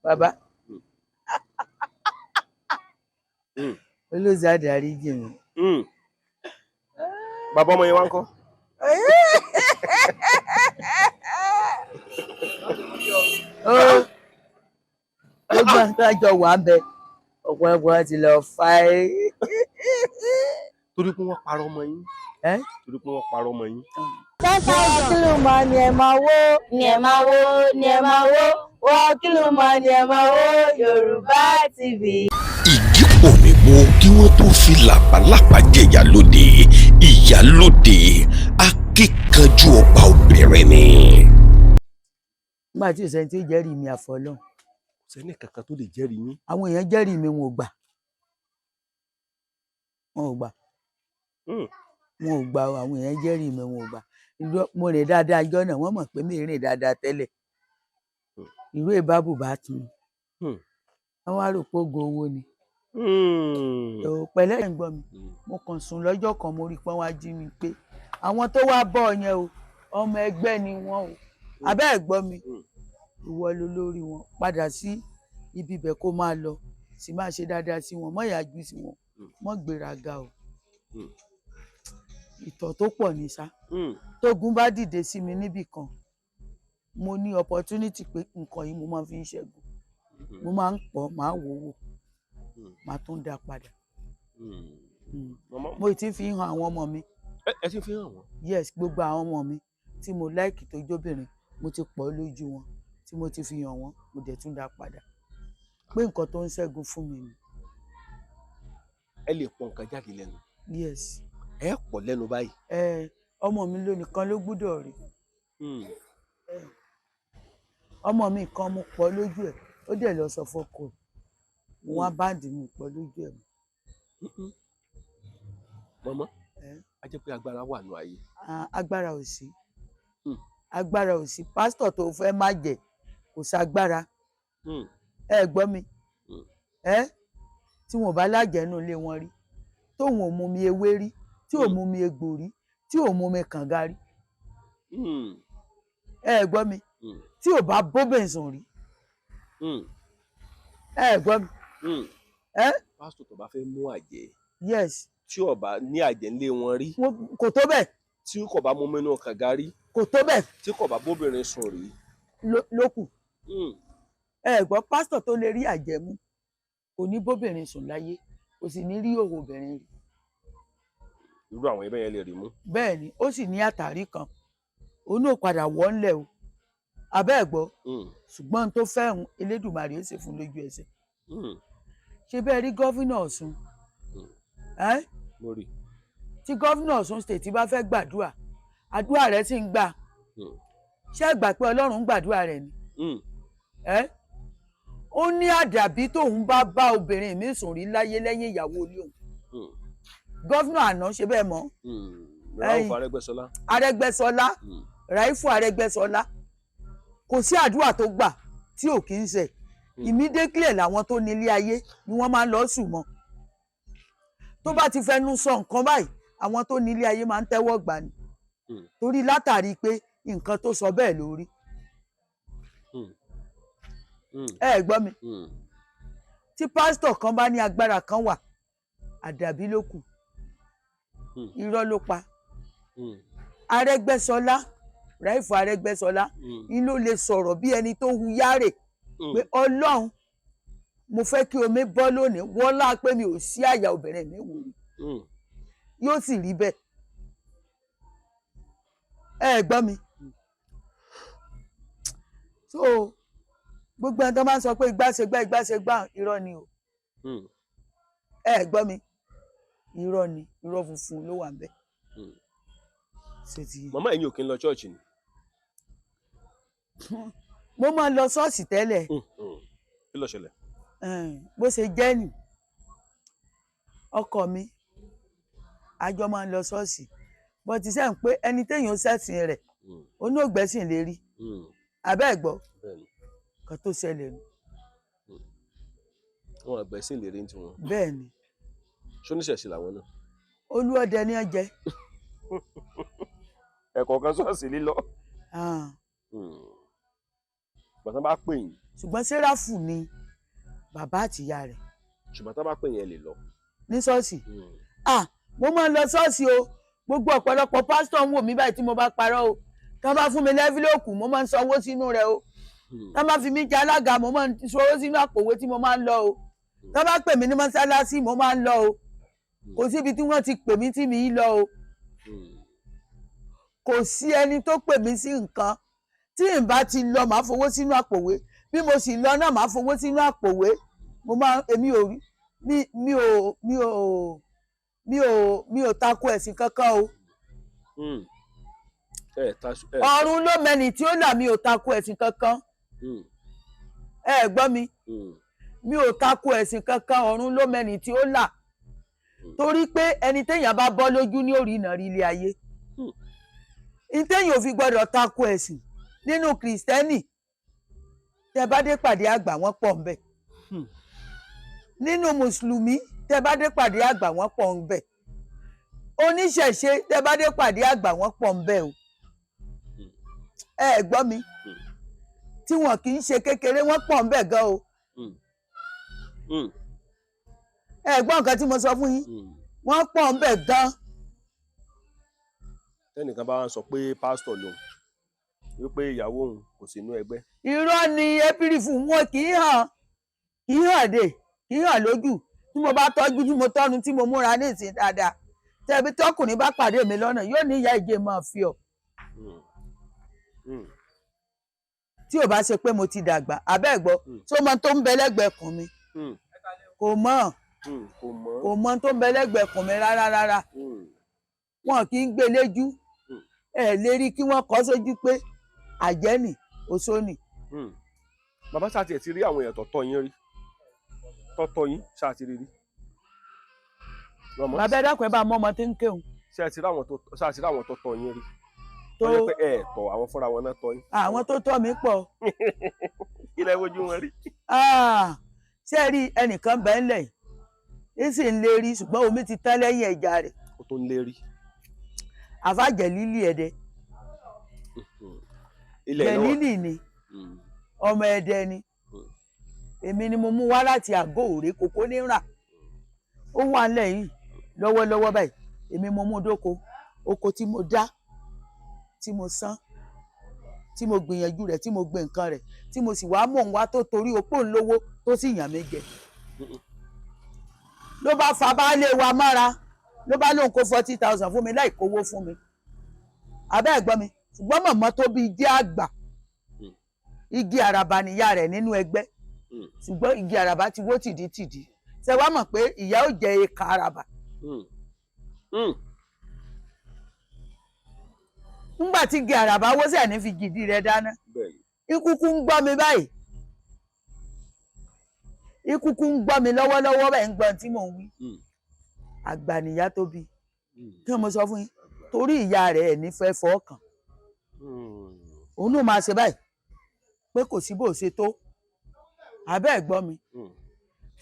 Bàbá olóòzà dárí jì mí. Bàbá ọmọ yẹn wá ń kọ́. Ó gbogbo nǹkan jọ wà ń bẹ, ọ̀pọ̀lọpọ̀ ti lọ fà é. Torí pé wọ́n parọ́ mọ́ yín. Ẹ́? Torí pé wọ́n parọ́ mọ́ yín. 10,000 kìlúmọ̀ ni ẹ máa wó, Ni ẹ máa wò, ni ẹ máa wò, 1 kìlúmọ̀ ni ẹ máa wò, Yorùbá TV. Igi pọ̀ nígbó kí wọ́n tó fi làpálàpá jẹ ìyálóde. Ìyálóde akíkanjú ọba obìnrin ni. Nígbà tí ìsẹ́ni tí ó jẹ́rìí mi àfọlọ́hún. Kò sẹ́ni kankan tó lè jẹ́rìí yín. Àwọn èèyàn jẹ́rìí mi, wọn ò gbà, wọn ò gbà. Wọn ò gbà o. Àwọn èèyàn jẹ́rìí mi, wọn ò gbà. Mo rìn dáadáa ijọ́ náà, wọ́n mọ̀ pé mi ì rìn dáadáa tẹ́lẹ̀. Ìró ìbábù bá tún. Wọ́n wá rò pé ògo owó ni. Ò pẹ̀lẹ́, ẹ̀ ń gbọ́ mi? Mo kàn sùn lọ́jọ́ kan, mo rí i pé wọ́n á jí mi pé àwọn tó wá bọ́ ọ yẹn o, ọmọ ẹgbẹ́ ni wọ́n o. Abẹ́ ẹ̀ gbọ́ mi? Ìwọ ló lórí wọn, padà sí ibi ibẹ̀ kó máa lọ sì máa ṣe dáadáa sí wọn, mọ́ ìyájú sí wọn, mọ́ gbéraga o. Ìtọ̀ tó pọ̀ ní sá. Tógun bá dìde sí mi níbì kan, mo ní opportunity pé nǹkan yìí mo máa fi ń ṣẹ́gun. Mo máa ń pọ̀, máa wò wò, máa tún dá padà. Màmá, Mo ti fi hàn àwọn ọmọ mi. Ẹ ti fi hàn wọ́n. Yes, gbogbo àwọn ọmọ mi tí mo like tó jóbìnrin, mo ti pọ̀ lójú wọn tí mo ti fi hàn wọ́n, mo dẹ̀ tún dá padà pé nǹkan tó ń ṣẹ́gun fún mi ni. Ẹ lè pọ̀ nǹkan jáde lẹ́nu. Yes. Ẹ pọ̀ lẹ́nu báyìí. Ẹ ọmọ mi lónìí kan ló gbúdọ̀ rí. Ọmọ mi kan, mo pọ̀ lójú ẹ̀, ó dẹ̀ lọ sọ fọ́kọ ẹ̀, mo wá báǹdì mi pọ̀ lójú ẹ̀. Màmá, Ẹ? a jẹ́ pé agbára wà nù ayé. Ah, agbára ò sí. Agbára ò sí. Pásítọ̀ tó fẹ́ má jẹ, kò ságbára. Ẹ gbọ́ mi? Ẹ tí wọn ò bá lájẹ̀ẹ́nú ilé wọn rí, tóun ò mú mi ewé rí, tí ò mú mi egbò rí, tí ò mú mi kànga rí. Ẹ gbọ́ mi? Tí ò bá bóbìn sùn rí. Ẹ gbọ́ mi? Ẹ? Pásítọ̀ tó bá fẹ́ mú àjẹ́, Yes. tí ó bá ní àjẹ́ ńlé wọn rí, Kò tó bẹ́ẹ̀. tí kò bá mú mẹ́nu kànga rí, Kò tó bẹ́ẹ̀. tí kò bá bóbìnrin sùn rí. Ló kù. Ẹ gbọ́, pásítọ̀ tó lè rí àjẹmú kò ní bóbìnrin sùn láyé, kò sì ní rí òwò obìnrin rí. Irú àwọn ẹbẹ yẹn lè rí mú. Bẹ́ẹ̀ ni, ó sì ní àtàrí kan, òun náà padà wọ́ ńlẹ̀ o. Abẹ́ ẹ̀ gbọ́? Ṣùgbọ́n n tó fẹ́ràn, Elédùmarè ó sì fún lójú ẹsẹ̀. Ṣé bẹ́ẹ̀ rí governor Ọ̀ṣun? Ẹ́? Mo rí. Tí governor Ọ̀ṣun State bá fẹ́ gbàdúrà, àdúrà rẹ̀ sì ń gbà. Ṣé ẹ gbà pé Ọlọ́run ń gbàdúrà rẹ̀ ni? Ẹ́, ó ní àdàbí tóun bá bá obìnrin mi sùn rí láyé lẹ́yìn ìyàwó ilé òun. Governor àná, ṣe bẹ́ẹ̀ mọ́? Ráúfù Arẹ́gbẹ́ṣọlá. Arẹ́gbẹ́ṣọlá. Ráífù Arẹ́gbẹ́ṣọlá, kò sí àdúrà tó gbà tí ò kí ń ṣe. Immediately làwọn tó nílé ayé ni wọ́n máa ń lọ sùn mọ́. Tó bá ti fẹnu sọ nǹkan báyìí, àwọn tó nílé ayé máa ń tẹ́wọ́ gbà ni. Torí látàrí pé nǹkan tó sọ bẹ́ẹ̀ lórí. Ẹ gbọ́ mi? Tí pásítọ̀ kan bá ní agbára kan wà, àdàbí ló kù. Irọ́ ló pa. Arẹ́gbẹ́ṣọlá, Ráífù Arẹ́gbẹ́ṣọlá, ń ló lè sọ̀rọ̀ bí ẹni tó hu yáre pé Ọlọ́run, mo fẹ́ kí omi bọ́ lónìí, wọ́lá pé mi ò sí àyà obìnrin mi wò rí. Yóò sì rí bẹ́ẹ̀. Ẹ gbọ́ mi? So gbogbo ẹni tó máa ń sọ pé igbá ṣe gbá, igbá ṣe gbá, irọ́ ni o. Ẹ gbọ́ mi? Irọ́ ni, irọ́ funfun ló wà ń bẹ̀. Ṣé ti Màmá, ẹ̀yin ò kí ń lọ ṣọ́ọ̀ṣì ni? Mo máa ń lọ ṣọ́ọ̀ṣì tẹ́lẹ̀. Kí ló ṣẹlẹ̀? Bó ṣe jẹ́ nì, ọkọ mi, àjọ máa ń lọ ṣọ́ọ̀ṣì, bó ti sẹ́ ń pé ẹni téèyàn ṣẹ̀sìn rẹ̀, onóògbẹ́sìn lè rí. Abẹ́ ẹ̀ gbọ́? Bẹ́ẹ̀ni. Kan tó ṣẹlẹ̀ nù. Wọn àgbẹ̀sìn lè rí ní tiwọn. Bẹ́ẹ̀ ni. Ṣóníṣẹ̀ṣe làwọn náà? Olúọdẹ ní ọjẹ. Ẹ̀kọ́ kan ṣọ́ọ̀ṣì lílọ. Bàtà bá pè yín. Ṣùgbọ́n Séráfù ni bàbá àtìyá rẹ̀. Ṣùgbọ́n tá bá pè yẹn, lè lọ? Ní ṣọ́ọ̀ṣì? Ah, mo máa ń lọ ṣọ́ọ̀ṣì o. Gbogbo ọ̀pọ̀lọpọ̀ pásítọ̀ ń wò mí báyìí tí mo bá parọ́ o. Tí wọ́n bá fún mi lẹ́fílòkù, mo máa ń sanwó sínú rẹ̀ o. Tí wọ́n bá fi mí jẹ alága, mo máa ń sanwó sínú àpòwé tí mo máa ń lọ o. Tí wọ́n bá pè mí ní mọ́sálásí, mo máa ń lọ o. Kò síbi tí wọ́n ti pè mí tí mi í lọ o. Kò sí ẹni tó pè mí sí nǹkan tí n bá ti lọ. Màá fowó sínú àpòwé. Bí mo sì lọ náà, màá fowó sínú àpòwé. Mo máa, èmi ò rí mi, mi ò tako ẹ̀sìn kankan o. Ẹ ta ẹ. Ọ̀run ló mẹ́ni tí ó là. Mi ò tako ẹ̀sìn kankan. Ẹ gbọ́ mi? Mi ò tako ẹ̀sìn kankan. Ọ̀run ló mẹ́ni tí ó là, torí pé ẹni téèyàn bá bọ́ lójú ní òrì ìnà rí ilé ayé. Ní téèyàn ò fi gbọ́dọ̀ tako ẹ̀sìn, nínú Kìrìsìtẹ́nì, tẹ bá dé pàdé àgbà, wọ́n pọ̀ ń bẹ̀. Nínú Mùsùlùmí, tẹ bá dé pàdé àgbà, wọ́n pọ̀ ń bẹ̀. Oníṣẹ̀ṣe, tẹ bá dé pàdé àgbà, wọ́n pọ̀ ń bẹ̀ o. Ẹ gbọ́ mi? Tí wọn kì í ṣe kékeré, wọ́n pọ̀ ń bẹ̀ gan o. Ẹ gbọ́ nǹkan tí mo sọ fún yín? Wọ́n pọ̀ ń bẹ̀ gan. Tẹnìkan bá wá sọ pé pásítọ̀ lòun, wípé ìyàwó òun kò sí inú ẹgbẹ́. Irọ́ ni. Épìrì fún wọn kì í hàn, kì í hàn dé, kì í hàn lójú. Tí mo bá tọ́jú, tí mo tọ́nu, tí mo múra ní ìsìn dáadáa, tẹ̀bí tọkùnrin bá pàdé mi lọ́nà, yóò ní ìyá ìjẹ́ máa fi ọ́. Tí ò bá ṣe pé mo ti dàgbà, abẹ́ ẹ̀gbọ́ tó mọ tó ń bẹ lẹ́gbẹ̀ẹ́ kùn mi? Kò mọ̀. Kò mọ̀. Kò mọ tó ń bẹ lẹ́gbẹ̀ẹ́ kùn mi rárá rárá. Wọn kì í gbé léjú. Ẹ lè rí kí wọ́n kọ́ sójú pé àjẹ́nì oṣó nì. Bàbá, ṣáà tiẹ̀ ti rí àwọn èèyàn tó tọ́ yín rí, tó tọ́ yín, ṣáà ti rí rí? Màmá, Bàbá, ẹ dákun, ẹ bá mọ ọmọ tí ń kéwòn. Ṣé ẹ ti rí àwọn tó, ṣáà ti rí àwọn tó tọ́ yín rí? Tó tó yẹ pé ẹ tọ̀ àwọn fúnra wọn náà tọ́ yín. Àwọn tó tọ́ mi pọ̀. Kí lẹ wojú wọn rí? Ah, ṣé ẹ rí ẹnìkan bẹ́ẹ̀ ńlẹ̀ yìí ń sì ń lérí, ṣùgbọ́n omi ti tán lẹ́yìn ẹja rẹ̀. Ó tó ń lérí. Àfàjẹ́ lílì ẹ̀dẹ. Ilẹ̀ náà wà. Jẹ̀lílì ni. Ọmọ ẹdẹ ni. Èmi ni mo mú wá láti àgọ́ òré kókó ní rà. Ó wà ńlẹ̀ yìí lọ́wọ́lọ́wọ́ báyìí. Èmi mo mú dóko oko tí mo dá, tí mo sán, tí mo gbìyànjú rẹ̀, tí mo gbìn nǹkan rẹ̀, tí mo sì wá mọ̀ ń wá tó torí opó ńlówó tó sì yàn mí jẹ. Ló bá fa baálé wa mára, ló bá lóun kó 40,000 fún mi láì kówó fún mi. Abẹ́ ẹ̀gbọ́n mi, ṣùgbọ́n mọ̀mọ́ tó bí jẹ́ àgbà, igi àràbà nìyá rẹ̀ nínú ẹgbẹ́. Ṣùgbọ́n igi àràbà ti wó tìdítìdí. Ṣe wá mọ̀ pé ìyá ò jẹ eka àràbà? Ńgbà tí igi àràbà wó sẹ̀ ní fi gidi rẹ̀ dáná. Bẹ́ẹ̀ni. Ikúkú ń gbọ́ mi báyìí, ikúkú ń gbọ́ mi lọ́wọ́lọ́wọ́ bẹ́ẹ̀, ń gbọ́n tí mò ń wí. Àgbà nìyá tó bí. Kí ni mo sọ fún yín? Torí ìyá rẹ̀ ẹ̀ ní fẹ́ fọ́ kàn. Òun náà máa ṣe báyìí pé kò sí bó ṣe tó. Àbẹ́ ẹ̀ gbọ́ mi?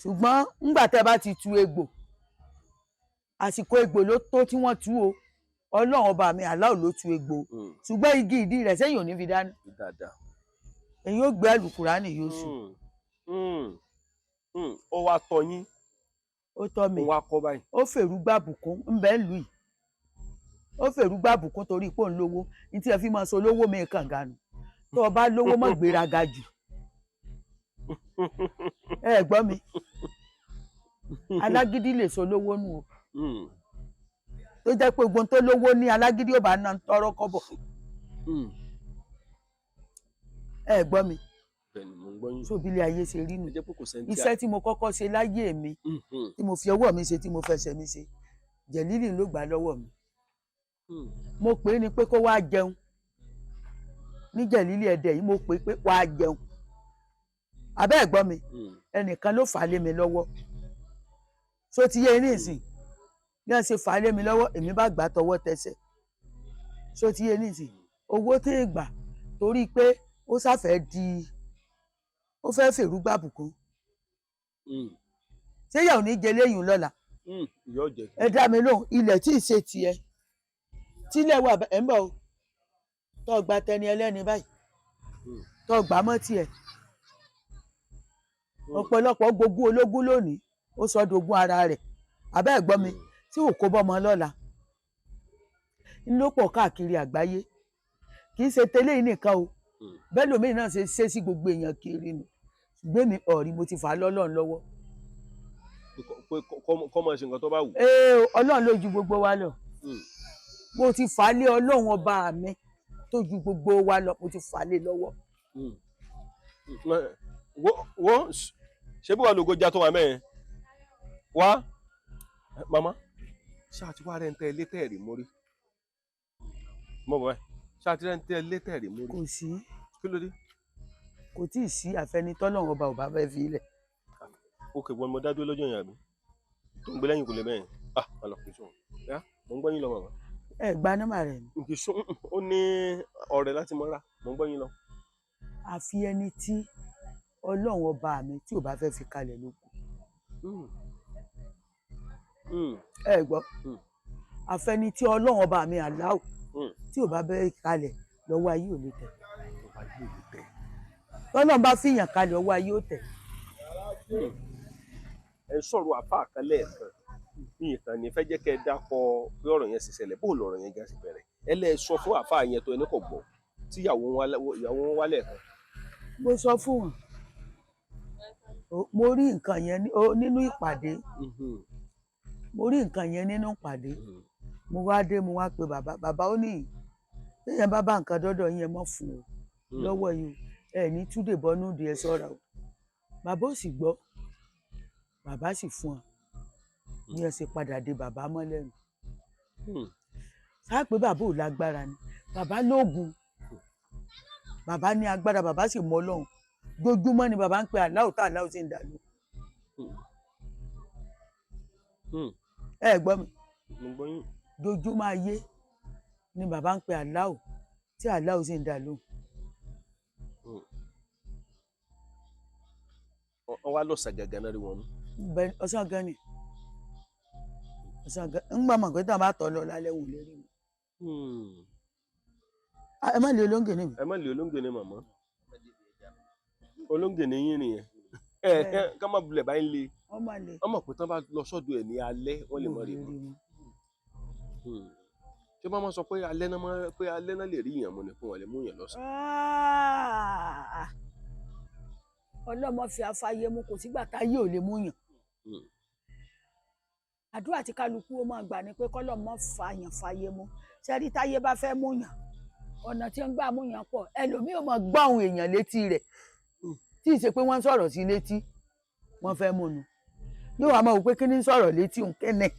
Ṣùgbọ́n ńgbà tẹ́ bá ti tu egbò, àsìkò egbò ló tó tí wọ́n tú o. Ọlọ́run ọba mi aláò ló tu egbò. Ṣùgbọ́n igi ìdí rẹ̀ sẹ́yìn ò ní fi dáná. Dáadáa. Èyí ó gbé àlùkùránì yóò sùn. Ó wá tọ́ yín. Ó tọ́ mi. Ó wá kọ́ báyìí. Ó fèrú gbàbùkún ńbẹ́ ń lù yìí. Ó fèrú gbàbùkún torí pé òun lówó ní tí ẹ fi máa so lówó mi kànga nù. Tó o bá lówó, mọ́ gbéraga jù. Ẹ gbọ́ mi? Alágídí lè so lówó nù o. Tó jẹ́ pé gbogbo tó lówó ní alágídí ò bá ná tọrọ kọ́bọ̀. Ẹ gbọ́ mi? Bẹ́ẹ̀ni, mo ń gbọ́ yín. Sóbílẹ̀ ayé ṣe rí nù. Ẹ jẹ́ pé kò sẹ́ni tí a. Iṣẹ́ tí mo kọ́kọ́ ṣe láyé mi, tí mo fi ọwọ́ mi ṣe, tí mo fẹsẹ̀ mi ṣe, Jẹ̀lílì ló gbà lọ́wọ́ mi. Mo pè é ní pé kó wáá jẹun ní Jẹ̀lílì ẹ̀dẹ̀ yìí. Mo pè é pé wáá jẹun. Abẹ́ ẹ̀ gbọ́ mi? Ẹnìkan ló fà á lé mi lọ́wọ́. So ti yé ní ìsìn, bí wọ́n ṣe fà á lé mi lọ́wọ́, èmi bá gbà á tọwọ́ tẹsẹ̀. So ti yé ní ìsìn, owó tí ì gbà torí pé ó sáfẹ́ di, ó fẹ́ fèrú gbàbùkún. Ṣé ìyá ò ní jẹ léyìn lọ́la? Ìyá ọ̀jẹ̀. Ẹ dá mi lóhùn. Ilẹ̀ tí ì ṣe tiẹ̀, tílẹ̀ wà ẹ̀ ń bọ̀ o, tó gba tẹni ẹlẹ́ni báyìí, tó gbà mọ́ tiẹ̀. Ọ̀pọ̀lọpọ̀ gbogbo ológun lónìí, ó sọ dogun ara rẹ̀. Àbẹ́ ẹ̀ gbọ́ mi, tí ò kó bọ́mọ lọ́la ló pọ̀ káàkiri àgbáyé. Kì í ṣe tẹ́lẹ̀ yìí nìkan o, bẹ́ẹ̀ lómi náà ṣe ṣe sí gbogbo èèyàn kiri nù. Ṣùgbọ́n mi ọ̀rí, mo ti fà á lọ́lọ́run lọ́wọ́. Pé kọ́ máa ṣe nǹkan tó bá wù. Ee, Ọlọ́run ló ju gbogbo wa lọ. Mo ti fà á lé Ọlọ́run ọba mi tó ju gbogbo wa lọ, mo ti fà á lé lọ́wọ́. Wo ṣé bí wàá lògo já tó wà mẹ́rin wá, màmá ṣáà ti wá rẹ̀ ń tẹ́ ilé tẹ́ẹ̀rì mórí mọ̀ bọ́ ẹ, ṣáà ti rẹ̀ ń tẹ́ ilé tẹ́ẹ̀rì mórí? Kò sí. Kí ló dé? Kò tí ì sí, àfẹnitọ́lọ́run ọba ò bá fẹ́ fi ilẹ̀. Ok, wọn mo dá dúró lọ́jọ́ yẹn àbí tó ń gbé lẹ́yìn kò lè bẹ́yẹn. Ah, má lọ kì í sùn yá, mo ń gbọ́ yín lọ, màmá. Ẹ gba nọ́mbà rẹ̀ ni. Kì í sùn, ó ní ọ̀rẹ́ láti mọ́ra. Mo ń gbọ́ yín lọ. Àfi ẹni tí Ọlọ́run ọba mi tí ò bá fẹ́ fi kalẹ̀ ló kù. Ẹ gbọ́, àfẹni tí Ọlọ́run ọba mi aláwọ̀ tí ò bá fẹ́ kalẹ̀ lọ́wọ́ ayé ò lè tẹ̀. Ọba yóò lè tẹ̀. Tọ́lọ́run bá fìyàn kalẹ̀, ọwọ́ ayé ò tẹ̀. Ẹ sọ̀rọ̀ àfa kan lẹ́ẹ̀kan ní ìkànnì, fẹ́ jẹ́ kẹ́ ẹ dákọ̀ bí ọ̀rọ̀ yẹn sì ṣẹlẹ̀, bó lọ̀rọ̀ yẹn gan sì bẹ̀rẹ̀. Ẹ lẹ́ sọ fún àfa yẹn tó ẹni kò gbọ́ tí ìyàwó wọn wá lẹ́ẹ̀kan. Mo sọ fún wọn, mo rí nǹkan yẹn nínú ìpàdé. Mo rí nǹkan yẹn nínú ìpàdé. Mo wá dé, mo wá pe bàbá. Bàbá ó ní, téèyàn bá bá nǹkan dọ́dọ̀ yín, ẹ mọ́ fún o lọ́wọ́ yìí o, ẹ ní túdè bọ́nú di, ẹ ṣọ́ra o. Bàbá ò sì gbọ́, bàbá sì fún ọ ní ẹ ṣe padà dé bàbá mọ́ lẹ́nu. Sáà pé bàbá ò lágbára ni? Bàbá lóògùn, bàbá ní agbára, bàbá sì mọ Ọlọ́run. Dojúmọ́ ni bàbá ń pe aláwọ̀ tá aláwọ̀ sì ń dà lóhùn. Ẹ gbọ́ mi? Mo gbọ́ yín. Dojúmọ́ ayé ni bàbá ń pe aláwọ̀ tí aláwọ̀ sì ń dà lóhùn. Wọ́n wá lọ́sàn gàgà náà rí wọn mú. Bẹ́ẹ̀, ọ̀sán gan ni, ọ̀sán gan ń gbà mọ̀ pé tí wọ́n bá tọ̀ lọ lálẹ́, wò lè rí mi. Ah, ẹ má lè olóńgè níbi. Ẹ má lè olóńgè ní màmá, olóńgè ní yín nìyẹn. Ẹ ẹ ká má bulẹ̀ báyìí le. Wọ́n má lè. Wọ́n mọ̀ pé tán bá lọ sọ́dọ̀ ẹ̀ ní alẹ́, wọ́n lè mọ̀ rí rí mọ́. wọn. Ṣé bá wọn sọ pé alẹ́ náà pé alẹ́ náà lè rí yàn mọ́ ni, fún wọn lè mú yàn lọ́sàn. Ah! Ọlọ́mọ fi afáyé mu, kò sígbà táyé ò lè mú yàn. Àdúrà tí kálukú ó máa gbà ni pé kọ́lọ́mọ fàyàn fàyè mu. Sẹ́rí, táyé bá fẹ́ mú yàn, ọ̀nà tí ń gbà mú yàn pọ̀. Ẹlòmíì ò máa gbọ́ àwọn èèyàn létí rẹ̀, tí ì ṣe pé wọ́n ń sọ̀rọ̀ sí létí, wọ́n fẹ́ mú nu, yóò wá máa wò pé kí ni ń sọ̀rọ̀ létí òun kẹ́nẹ̀.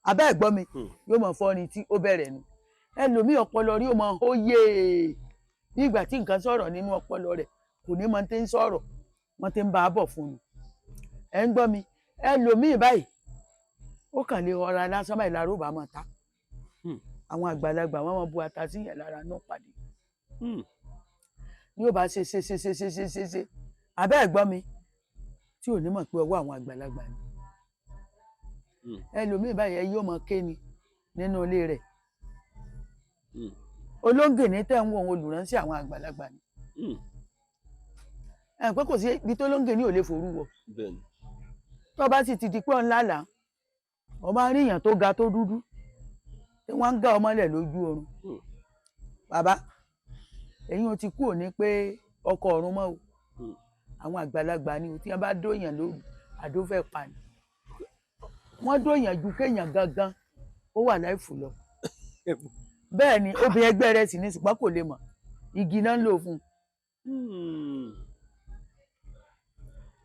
Abẹ́ ẹ̀gbọ́n mi, yóò máa fọ́ ni tí ó bẹ̀rẹ̀ nu. Ẹlòmíì, ọpọlọ rí ó máa hó yéè bí ìgbà tí nǹkan sọ̀rọ̀ nínú ọpọlọ rẹ̀, kò ní mọ tí ń sọ̀rọ̀, wọ́n ti ń bá a bọ̀ fún un. Ẹ̀ ń gbọ́ mi? Ẹlòmíì báyìí, ó kàn lè rọra lásán báyìí, lára ó bá máa ta. Àwọn àgbàlagbà, wọn máa bu ata sí yẹn lára náà pàdé ní ó bá ṣe ṣe ṣe ṣe ṣe ṣe ṣe ṣe. Abẹ́ ẹ̀gbọ́n mi, tí ò ní mọ̀ pé ọwọ́ àwọn àgbàlagbà ni. Ẹlòmíì báyìí, ẹ yóò mọ ké ni nínú ilé rẹ̀. Olóńgìní tẹ̀ ń wo òun, olùránṣẹ́ àwọn àgbàlagbà ni. Ẹ̀ pé kò sí ibi tó lóńgìní ò lè forú wọ. Bẹ́ẹ̀ni. Tó bá sì ti di pé ọ̀n lálàá, ọ máa ń rí èèyàn tó ga, tó dúdú, tí wọ́n ń gá ọmọlẹ̀ lójú oorun. Bàbá ẹ̀yin ò ti kú òní pé ọkọ ọ̀run mọ́ o. Àwọn àgbàlagbà ni o. Tí wọ́n bá dóyàn lóru, àdó fẹ́ pa ni. Wọ́n dóyàn ju kéèyàn gangan ó wà láìfù lọ. Bẹ́ẹ̀ ni obìnrin ẹgbẹ́ rẹ̀ sì ní, ṣùgbọ́n kò lè mọ̀, igi náà ń lò fún un.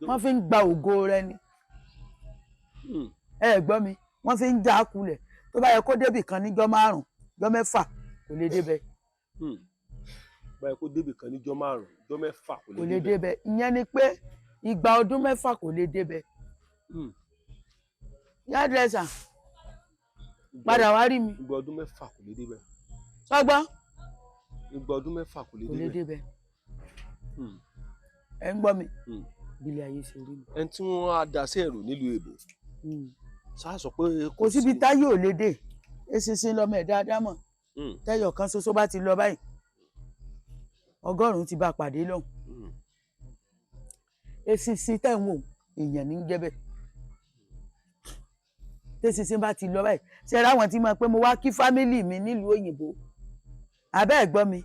Wọ́n fi ń gba ògo rẹ ni. Ẹ gbọ́ mi, wọ́n fi ń já a kulẹ̀. Tó bá yẹ kó débì kan níjọ́ 5, jọ́ 6, kò lè débẹ̀. Báyìí kó débì kan níjọ́ 5, jọ́ 6, kò Kò lè lè débẹ̀. débẹ̀. Ìyẹn ni pé igba ọdún 6 kò lè débẹ̀. Yádrẹ́sà, padà wá rí mi. Igba ọdún 6 kò lè débẹ̀. Sọgbọ́n. Igba ọdún 6 kò lè Kò lè débẹ̀. débẹ̀. Ẹ ń gbọ́ mi? Bílẹ̀ ayé ṣe rí mi. Ẹni tí wọ́n á da sí ẹ̀rù nílùú èbò, sáà sọ pé Kò síbi táyé ò lè dé. Eṣinṣin lọmọ ẹ̀ dáadáa mọ̀. Tẹ́yọ̀ kan ṣoṣo bá ti lọ báyìí, 100 ti bá a pàdé lọ́hùn. Eṣinṣin tẹ̀ ń wò, èèyàn ní í jẹ́ bẹ́ẹ̀. Tẹ́ṣinṣin bá ti lọ báyìí, ṣe ra àwọn tí mo pé mo wá kí family mi nílùú òyìnbó, abẹ́ ẹ̀ gbọ́ mi?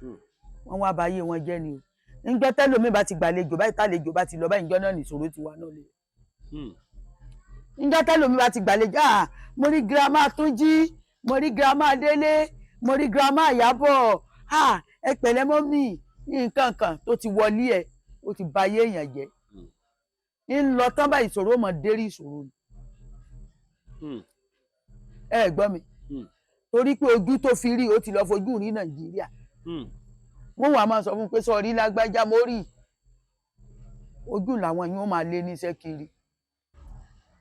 Wọ́n wá báyé wọn jẹ́ ni o. Níjọ́ tẹ́lómi bá ti gbàlejò báyìí, tálejò bá ti lọ báyìí, níjọ́ náà nìṣòro ti wà náà lè. Níjọ́ tẹ́lómi bá ti gbàlejò, ah, mo rí Grandma Túnjí, mo rí Grandma Délé, mo rí Grandma Ìyábọ̀, ah, ẹ pẹ̀lẹ́ mummy, nǹkan kan tó ti wọlé ẹ̀, ó ti bayé èèyàn jẹ́. Ń lọ tán báyìí, ìṣòro mọ̀ dérí ìṣòro ni. Ẹ gbọ́ mi? Torí pé ojú tó fi rí, ó ti lọ fojú rí Nàìjíríà. Wọ́n wàá máa sọ fún un pé sọ rí lágbájá, mo rí ojú làwọn yìí, wọ́n máa lé níṣẹ́ kiri.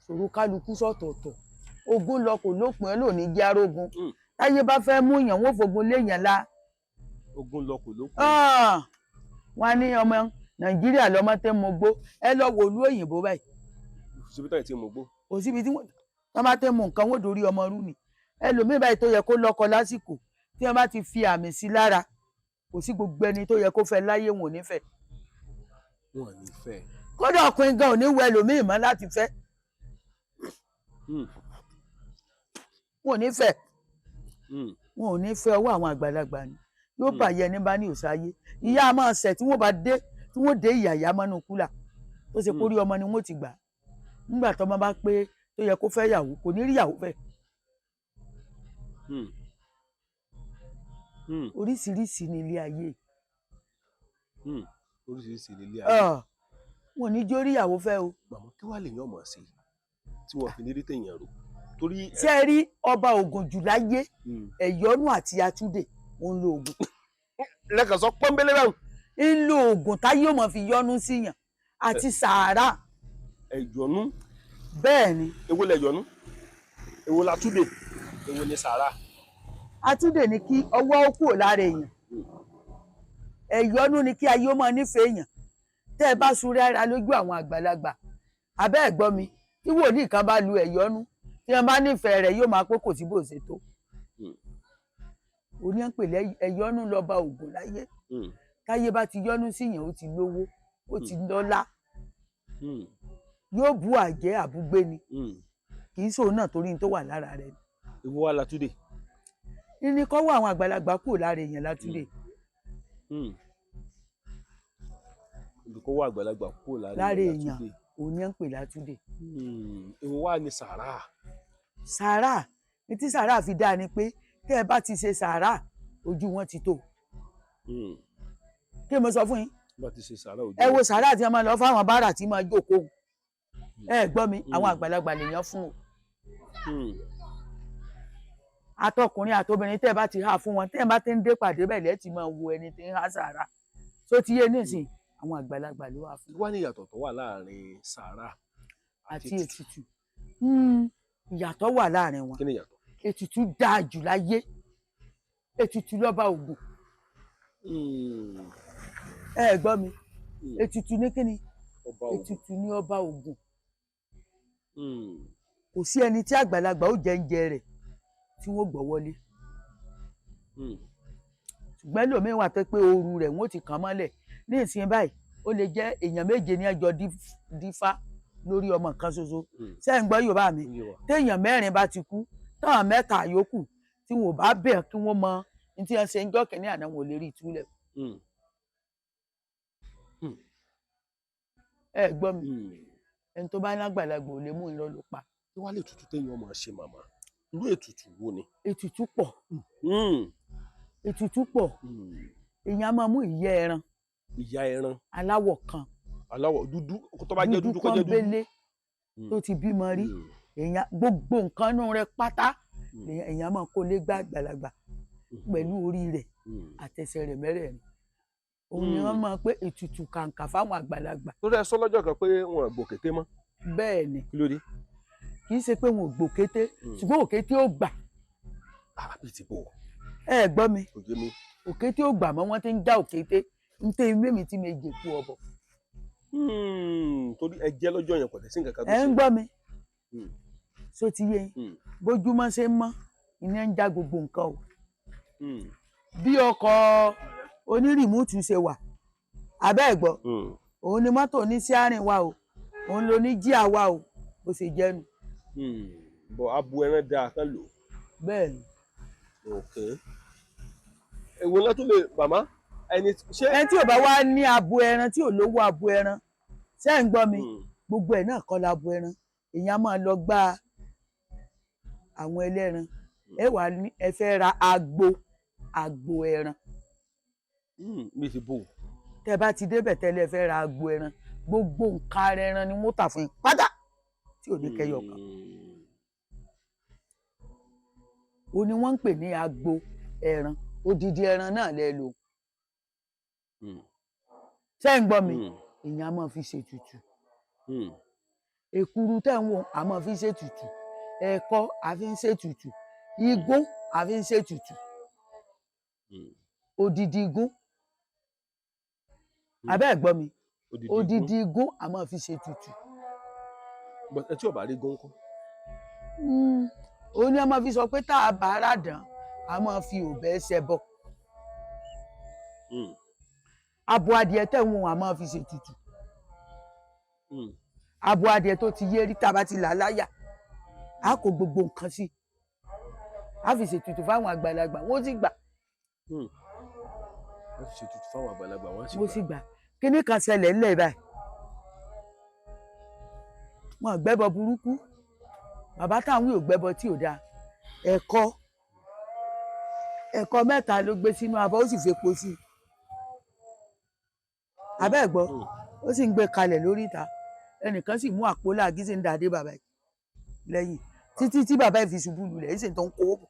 Ṣòro kálukú sọ̀tọ̀ọ̀tọ̀. Ogun lọ kò lópin, ẹ lónìí jẹ́ arógun. Táyé bá fẹ́ mú yàn, wọ́n fogun léèyàn la. Ogun lọ kò lópin. Ah! Wọ́n ní ọmọ Nàìjíríà lọmọ tẹ́ mo gbó, ẹ lọ wò olú òyìnbó báyìí. Síbi táyì tí mo gbó. Kò síbi tí wọ́n bá tẹ́ mu nǹkan, wọ́n dorí ọmọ rú ni. Ẹlòmíì báyìí tó yẹ kó lọ́kọ lásìkò, tí wọ́n bá ti fi àmì sí lára, kò sí gbogbo ẹni tó yẹ kó fẹ́ láyé, wọn ò ní fẹ́. Wọn ò ní fẹ́. Kódà ọkùnrin gan ò ní wọ ẹlòmíì mọ́ láti fẹ́. Wọn ò ní fẹ́. Wọn ò ní fẹ́. Ọwọ́ àwọn àgbàlagbà ni yóò bàyẹ ẹni bá ní òsáyé. Ìyá máa ṣẹ̀ tí wọ́n bá dé, tí wọ́n dé ìyà ìyá mọ́nú cooler tó ṣe kórí ọmọ ni wọ́n ti gbà. Nígbà tọ́mọ bá pé tó yẹ kó fẹ́ yàwó, kò ní rí yàwó fẹ́. Oríṣiríṣi ní ilé ayé. Oríṣiríṣi ní ilé ayé. Ah, wọn ò ní jó rí yàwó fẹ́ o. Màmá, kí wàá lè yàn ọmọ sí tí wọn fi ní rí téèyàn rò torí. Ṣé ẹ rí ọba ògùn jù láyé? Ẹ̀yọ́nú àti Atúndè, òun lo ògùn. Lẹ́kàn sọ pọ́nbélé báwọn. Ń lo ògùn táyé ò mọ̀ fi yọ́nú síyàn àti sàárà. Ẹ̀yọ́nú. Bẹ́ẹ̀ ni. Èwo lẹ̀yọ́nú, èwo la túdè, èwo ni sàrà? Atúndè ni kí ọwọ́ ó kúrò lára èèyàn. Ẹ̀yọ́nú ni kí ayé ó máa nífẹ̀ẹ́ èèyàn. Tẹ́ ẹ bá súré ara lójú àwọn àgbàlagbà, abẹ́ ẹ̀ gbọ́ mi, tí wòlíì kan bá lu ẹ̀yọ́nú, tí wọ́n bá nífẹ̀ẹ́ rẹ̀, yóò máa pé kò sí bó ṣe tó. Oní ń pè lẹ́ ẹ̀yọ́nú lọ́ba ògùn láyé. Táyé bá ti yọ́nú síyàn, ó ti lówó, ó ti lọ́lá. Yóò bú àjẹ́ àbúgbé ni. Kì í sòun náà torí ní tó wà lára rẹ̀. Èwo wà la túdè? Ní kọ́wọ́ àwọn àgbàlagbà kúrò lára èèyàn látúndè. Olùkọ́ wà àgbàlagbà kúrò lára lára èèyàn. Látúndé. Òun ní ń pè látúndè. Èwo wà ní sàrà? Sàárà ní tí sàárà fi dáa ni pé tẹ́ ẹ bá ti ṣe sàárà, ojú wọn ti tó. Kí mo sọ fún yín? Bá ti ṣe sàrà, ojú. Ẹ wo sàárà tí wọ́n máa lọ fáwọn báárà tí máa jókòó, ẹ gbọ́ mi, àwọn àgbàlagbà lèèyàn fún o. Àtọkùnrin àtobìnrin, tẹ́ ẹ bá ti há fún wọn, tẹ́ ẹ bá ti ń dé pàdé bẹ́ẹ̀, lẹ́ẹ̀ ti máa wo ẹni tí ń há sàárà tó ti yé nísìn, àwọn àgbàlagbà ló wà fún. Kí wá ní ìyàtọ̀ tó wà láàrin sàrà àti ètùtù? Ìyàtọ̀ wà láàrin wọn. Kí ni ìyàtọ̀? Ètùtù dáa jù láyé. Ètùtù lọ́ba ògùn. Ẹ gbọ́ mi? Ètùtù ní kíni? Ọba ògùn. Ètùtù ní ọba ògùn. Kò sí ẹni tí àgbàlagbà ó jẹ ń jẹ rẹ̀ tí wọ́n gbọ́ wọlé. Ṣùgbọ́n ẹlòmíín wà tó pé ooru rẹ̀ wọ́n ti kàn mọ́lẹ̀ ní ìsìn báyìí, ó lè jẹ́ èèyàn 7 ní ẹjọ́ dífá lórí ọmọ kan ṣoṣo. Ṣé ń gbọ́ Yorùbá mi? Ó yé wa. Téèyàn 4 bá ti kú, táwọn 3 yòókù tí wọn ò bá bẹ̀ kí wọ́n mọ ní tí wọ́n ṣe ń jọ́ kìnínní àná, wọn ò lè rí ìtúlẹ̀. Ẹ gbọ́ mi? Ẹni tó bá lágbàlagbà ò lè mú irọ́ ló pa. Kí wàá lè tutù téèyàn máa ṣe, màmá? Irú ètùtù wo ni? Ètùtù pọ̀. Ètùtù pọ̀. Èèyàn á máa mú ìyẹ́ ẹran. Ìyá ẹran. Aláwọ̀ kan. Aláwọ̀ dúdú, tó bá jẹ́ dúdú, kó jẹ́ dúdú. Pọ́nbélé tó ti bímọ rí. Èèyàn gbogbo nǹkan inú rẹ̀ pátá, èèyàn máa kó lé gbá àgbàlagbà pẹ̀lú orí rẹ̀ àtẹsẹ̀ rẹ̀ mẹ́rẹ̀ẹ̀rin. Òun ni wọ́n máa pé ètùtù kàǹkà fáwọn àgbàlagbà. Torí ẹ sọ lọ́jọ́ kan pé wọn ò gbòkété mọ́. Bẹ́ẹ̀ ni. Kí ló dé? Kì í ṣe pé wọn ò gbòkété, ṣùgbọ́n òkété ò gbà. Àbí ti bò? Ẹ gbọ́ mi? Kò yé mi. Òkété ò gbà mọ́. Wọ́n ti ń já òkété ń tẹ́ mímí tí mi jèkú ọbọ̀. Torí ẹ jẹ́ lọ́jọ́ yẹn, kò tẹ̀ sí nǹkan kan tó Ẹ ń ṣe. gbọ́ mi? So ti yé yín? Bójúmọ́ ṣe ń mọ́, iná ń já gbogbo nǹkan o. Bí ọkọ̀ onírìmútù ṣe wà, abẹ́ ẹ̀ gbọ́? Òun ni mọ́tò ní síárìn wa o, òun ló ní jíà wa o, bó ṣe jẹ́nu. Bọ̀ abo ẹran dáa kán lò. Bẹ́ẹ̀ ni. Ok, èwo náà tún lè màmá ẹni ṣé. Ẹni tí ò bá wá ní abo ẹran, tí ò lówó abo ẹran, ṣé ń gbọ́ mi? Gbogbo ẹ̀ náà kọ́ la abo ẹran. Èèyàn máa lọ gba àwọn ẹlẹ́ran, ẹ wà ní ẹ fẹ́ ra agbo ẹran. Mi ti bò. Tẹ bá ti débẹ̀ tẹ́lẹ̀, ẹ fẹ́ ra agbo ẹran, gbogbo nǹkan ara ẹran ni wọ́n tà fún yín pátá tí ò ní kẹyọ kan. Ó ní wọ́n ń pè ní agbo ẹran, odidi ẹran náà lẹ lò. Ṣé ń gbọ́ mi? Èèyàn á máa fi ṣètùtù. Èkuru tẹ́ ń wò, á máa fi ṣètùtù. Ẹ̀kọ á fi ń ṣètùtù. Igún á fi ń ṣètùtù. Odidi igún, abẹ́ ẹ̀ gbọ́ mi? Odidi igún á máa fi ṣètùtù. Ẹ tí ò bá rí gún kọ́. Ó ní a máa fi sọ pé tá a bá ara dàn, a máa fi òbẹ́ ṣẹbọ. Abo adìẹ tẹ́ ń wò, a máa fi ṣètùtù. Abo adìẹ tó ti yé rí, tá a bá ti là á láyà, a kó gbogbo nǹkan sí, a fi ṣètùtù fáwọn àgbàlagbà, wọ́n sì gbà. Wọ́n fi ṣètùtù fáwọn àgbàlagbà, wọ́n wọ́n sì gbà. Kíní kan ṣẹlẹ̀ ńlẹ̀ báyìí, wọn gbẹ́bọ burúkú, bàbá táwọn yóò gbẹ́bọ tí ò dáa. Ẹ̀kọ mẹ́ta ló gbé sínú abọ́, ó sì fepo sí i, abẹ́ ẹ̀ gbọ́? Ó sì ń gbé kalẹ̀ lórí ìta. Ẹnìkan sì mú àpò láàgì, sì ń dàdé bàbá yìí lẹ́yìn títí tí bàbá yìí fi ṣubú lulẹ̀, yìí sì tó ń kó bọ̀.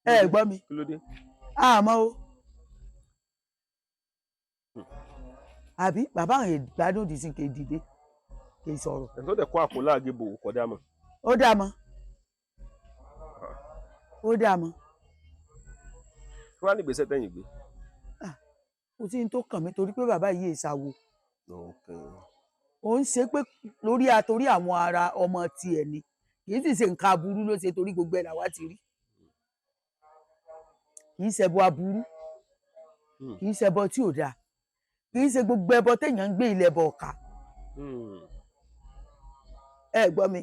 Ẹ gbọ́ mi? Kí ló dé? Àmọ́ o, àbí bàbá àwọn ìgbádùn dì sí kè dìde kè sọ̀rọ̀. Ẹ̀ tó dẹ̀ kó àpò láàgì bò kọ̀ dá mọ̀. Ó dà mọ́, ó dà mọ́. Kí wàá ní ìgbésẹ̀ tẹ̀yìn gbé? Kò sí ní tó kàn mí, torí pé bàbá yìí èsàwò ó ń ṣe pé lórí àtorí àwọn ará ọmọ tiẹ̀ ni, kì í sì ṣe nǹkan aburú ló ṣe, torí gbogbo ẹ̀ làwa ti rí. Kì í ṣẹbọ aburú, kì í ṣẹbọ tí ò dáa, kì í ṣe gbogbo ẹbọ téèyàn ń gbé ilẹ̀ bọ̀ ọ̀ka. Ẹ gbọ́ mi?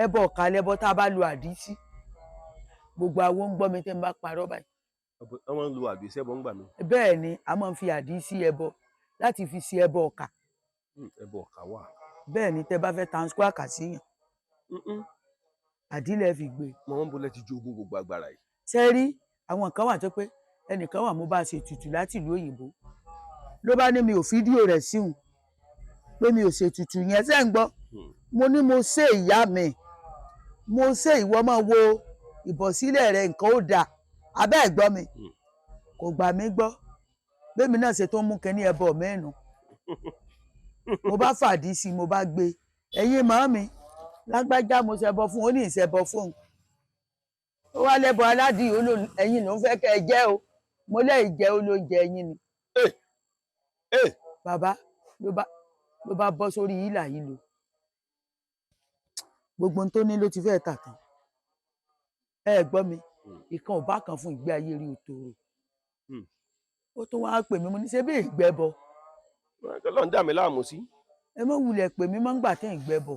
Ẹbọ ọ̀ka lẹbọ tá a bá lu àdísí. Gbogbo àwọn ń gbọ́ mi, tẹ́ ń bá parọ́ báyìí. Wọ́n máa ń lo àdìsí ẹbọ ńgbà mi. Bẹ́ẹ̀ ni, a máa ń fi àdísí ẹbọ láti fi ṣe ẹbọ ọ̀ka. Ẹbọ ọ̀ka wà. Bẹ́ẹ̀ ni, tẹ́ bá fẹ́ tanṣu àkà síyàn, àdílẹ̀ fi gbé. Mo máa ń bolẹ̀ ti jogún gbogbo agbára yìí. Ṣe rí àwọn kan wà tó pé ẹnìkan wà, mo bá ṣe ètùtù láti ìlú òyìnbó, ló bá ní mi ò fídíò rẹ̀ síhùn, pé mi ò ṣètùtù yẹn. Ṣé ń gbọ́? Mo ní mo ṣe, ìyá mi, mo ṣe, ìwọ máa wo ìbọ̀sílẹ̀ rẹ̀, nǹkan ó dáa. Abẹ́ ẹ̀ gbọ́ mi? Kò gbà mí gbọ́. Bẹ́ẹ̀ mi náà ṣe tó ń mú kínní ẹbọ mẹ́nu, mo bá fàdí sí i, mo bá gbé ẹ̀yin màá mi lágbájá, mo ṣẹbọ fún un, ó ní ìṣẹbọ fún un. Ó wá lẹ́bọ aládìí, ó lò ẹ̀yin ló ń fẹ́ kẹ́ ẹ jẹ́ o. Mo lẹ́yìn jẹ́, ó ló jẹ ẹ̀yin ni. Bàbá ló bá bọ́ sórí ìlà yìí lò, gbogbo ohun tó ní ló ti fẹ́ tà tán. Ẹ gbọ́ mi? Ìkan ò bá kan fún ìgbé ayé rí òtòrò. Ó tún wáá pè mí, mo ní ṣe bí ìgbẹ́bọ. Ọlọ́run dà mí láàmú sí. Ẹ má wulẹ̀ pè mí mọ́ ńgbà tẹ́ ìgbẹ́bọ.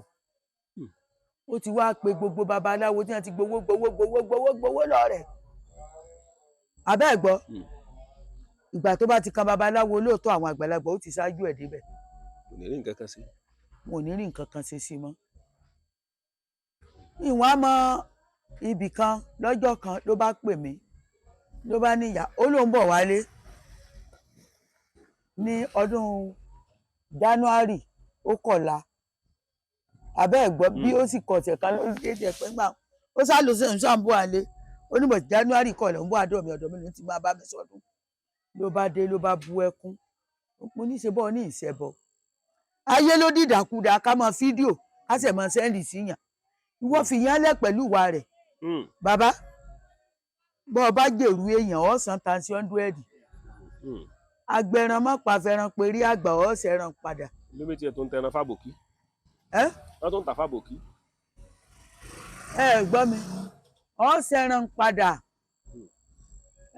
Ó ti wá pe gbogbo babaláwo tí wọ́n ti gbowó gbowó gbowó gbowó gbowó lọ́rẹ̀. Abẹ́ ẹ̀ gbọ́? Ìgbà tó bá ti kan babaláwo lóòótọ́, àwọn àgbàlagbà ó ti ṣáájú ẹ̀ débẹ̀. Kò ní rí nǹkan kan sí. Wọn ò ní rí nǹkan kan ṣe sí mọ́. Ìwọ̀n á mọ ibì kan. Lọ́jọ́ kan ló bá pè mí, ló bá níyà, ó lóun bọ̀ wálé ní ọdún January, ó kọ̀la. Abẹ́ ẹ̀ gbọ́ bí? Ó sì kọ̀ọ̀sẹ̀ kan lórí dédé ẹ̀ pé ńgbà ó sá lọ sí ìṣàn bọ̀ wálé, ó ní bọ̀ January kọ̀ọ̀lẹ̀ ń bọ̀ àdó mi, ọ̀dọ̀ mi ló ti máa bá mi sọdún. Ló bá dé, ló bá bú ẹkún. Mo ní ṣe bọ́ ní ìṣẹ́bọ ayé ló dìdàkudà, ká mọ fídíò, ká sì mọ send síyàn. Ìwọ fìyàn lẹ̀ pẹ̀lú ìwà rẹ̀. Bàbá, bọ́ ọ bá jèrú èèyàn, ọ̀sán tansi 100. Agbẹran mọ́ pàfẹ́ràn perí àgbà, ọ̀sẹ̀ràn padà. Lómi tiẹ̀ tó ń tẹran fábòkí. Ẹ́. Wọ́n tó ń tà fábòkí. Ẹ gbọ́ mi? Ọ̀sẹ̀ràn padà.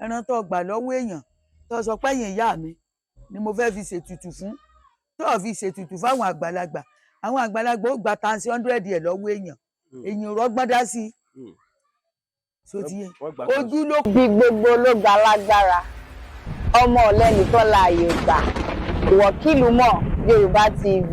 Ẹran tó gbà lọ́wọ́ èèyàn, tó sọ pé ẹ̀yìn ìyá mi, ni mo fẹ́ fi ṣètùtù fún, tó o fi ṣètùtù fáwọn àgbàlagbà, àwọn àgbàlagbà ó gba tansi 100 ẹ̀ lọ́wọ́ èèyàn. Èèyàn rọ́gbọ́n dá sí i. So ti yé? Wọ́n gbà kan. Ojú ló Bí gbogbo ló gba lágbára, ọmọ ọ̀lẹ nìkan láàyè gbà. Ìwọ̀kìlú mọ̀ Yorùbá TV,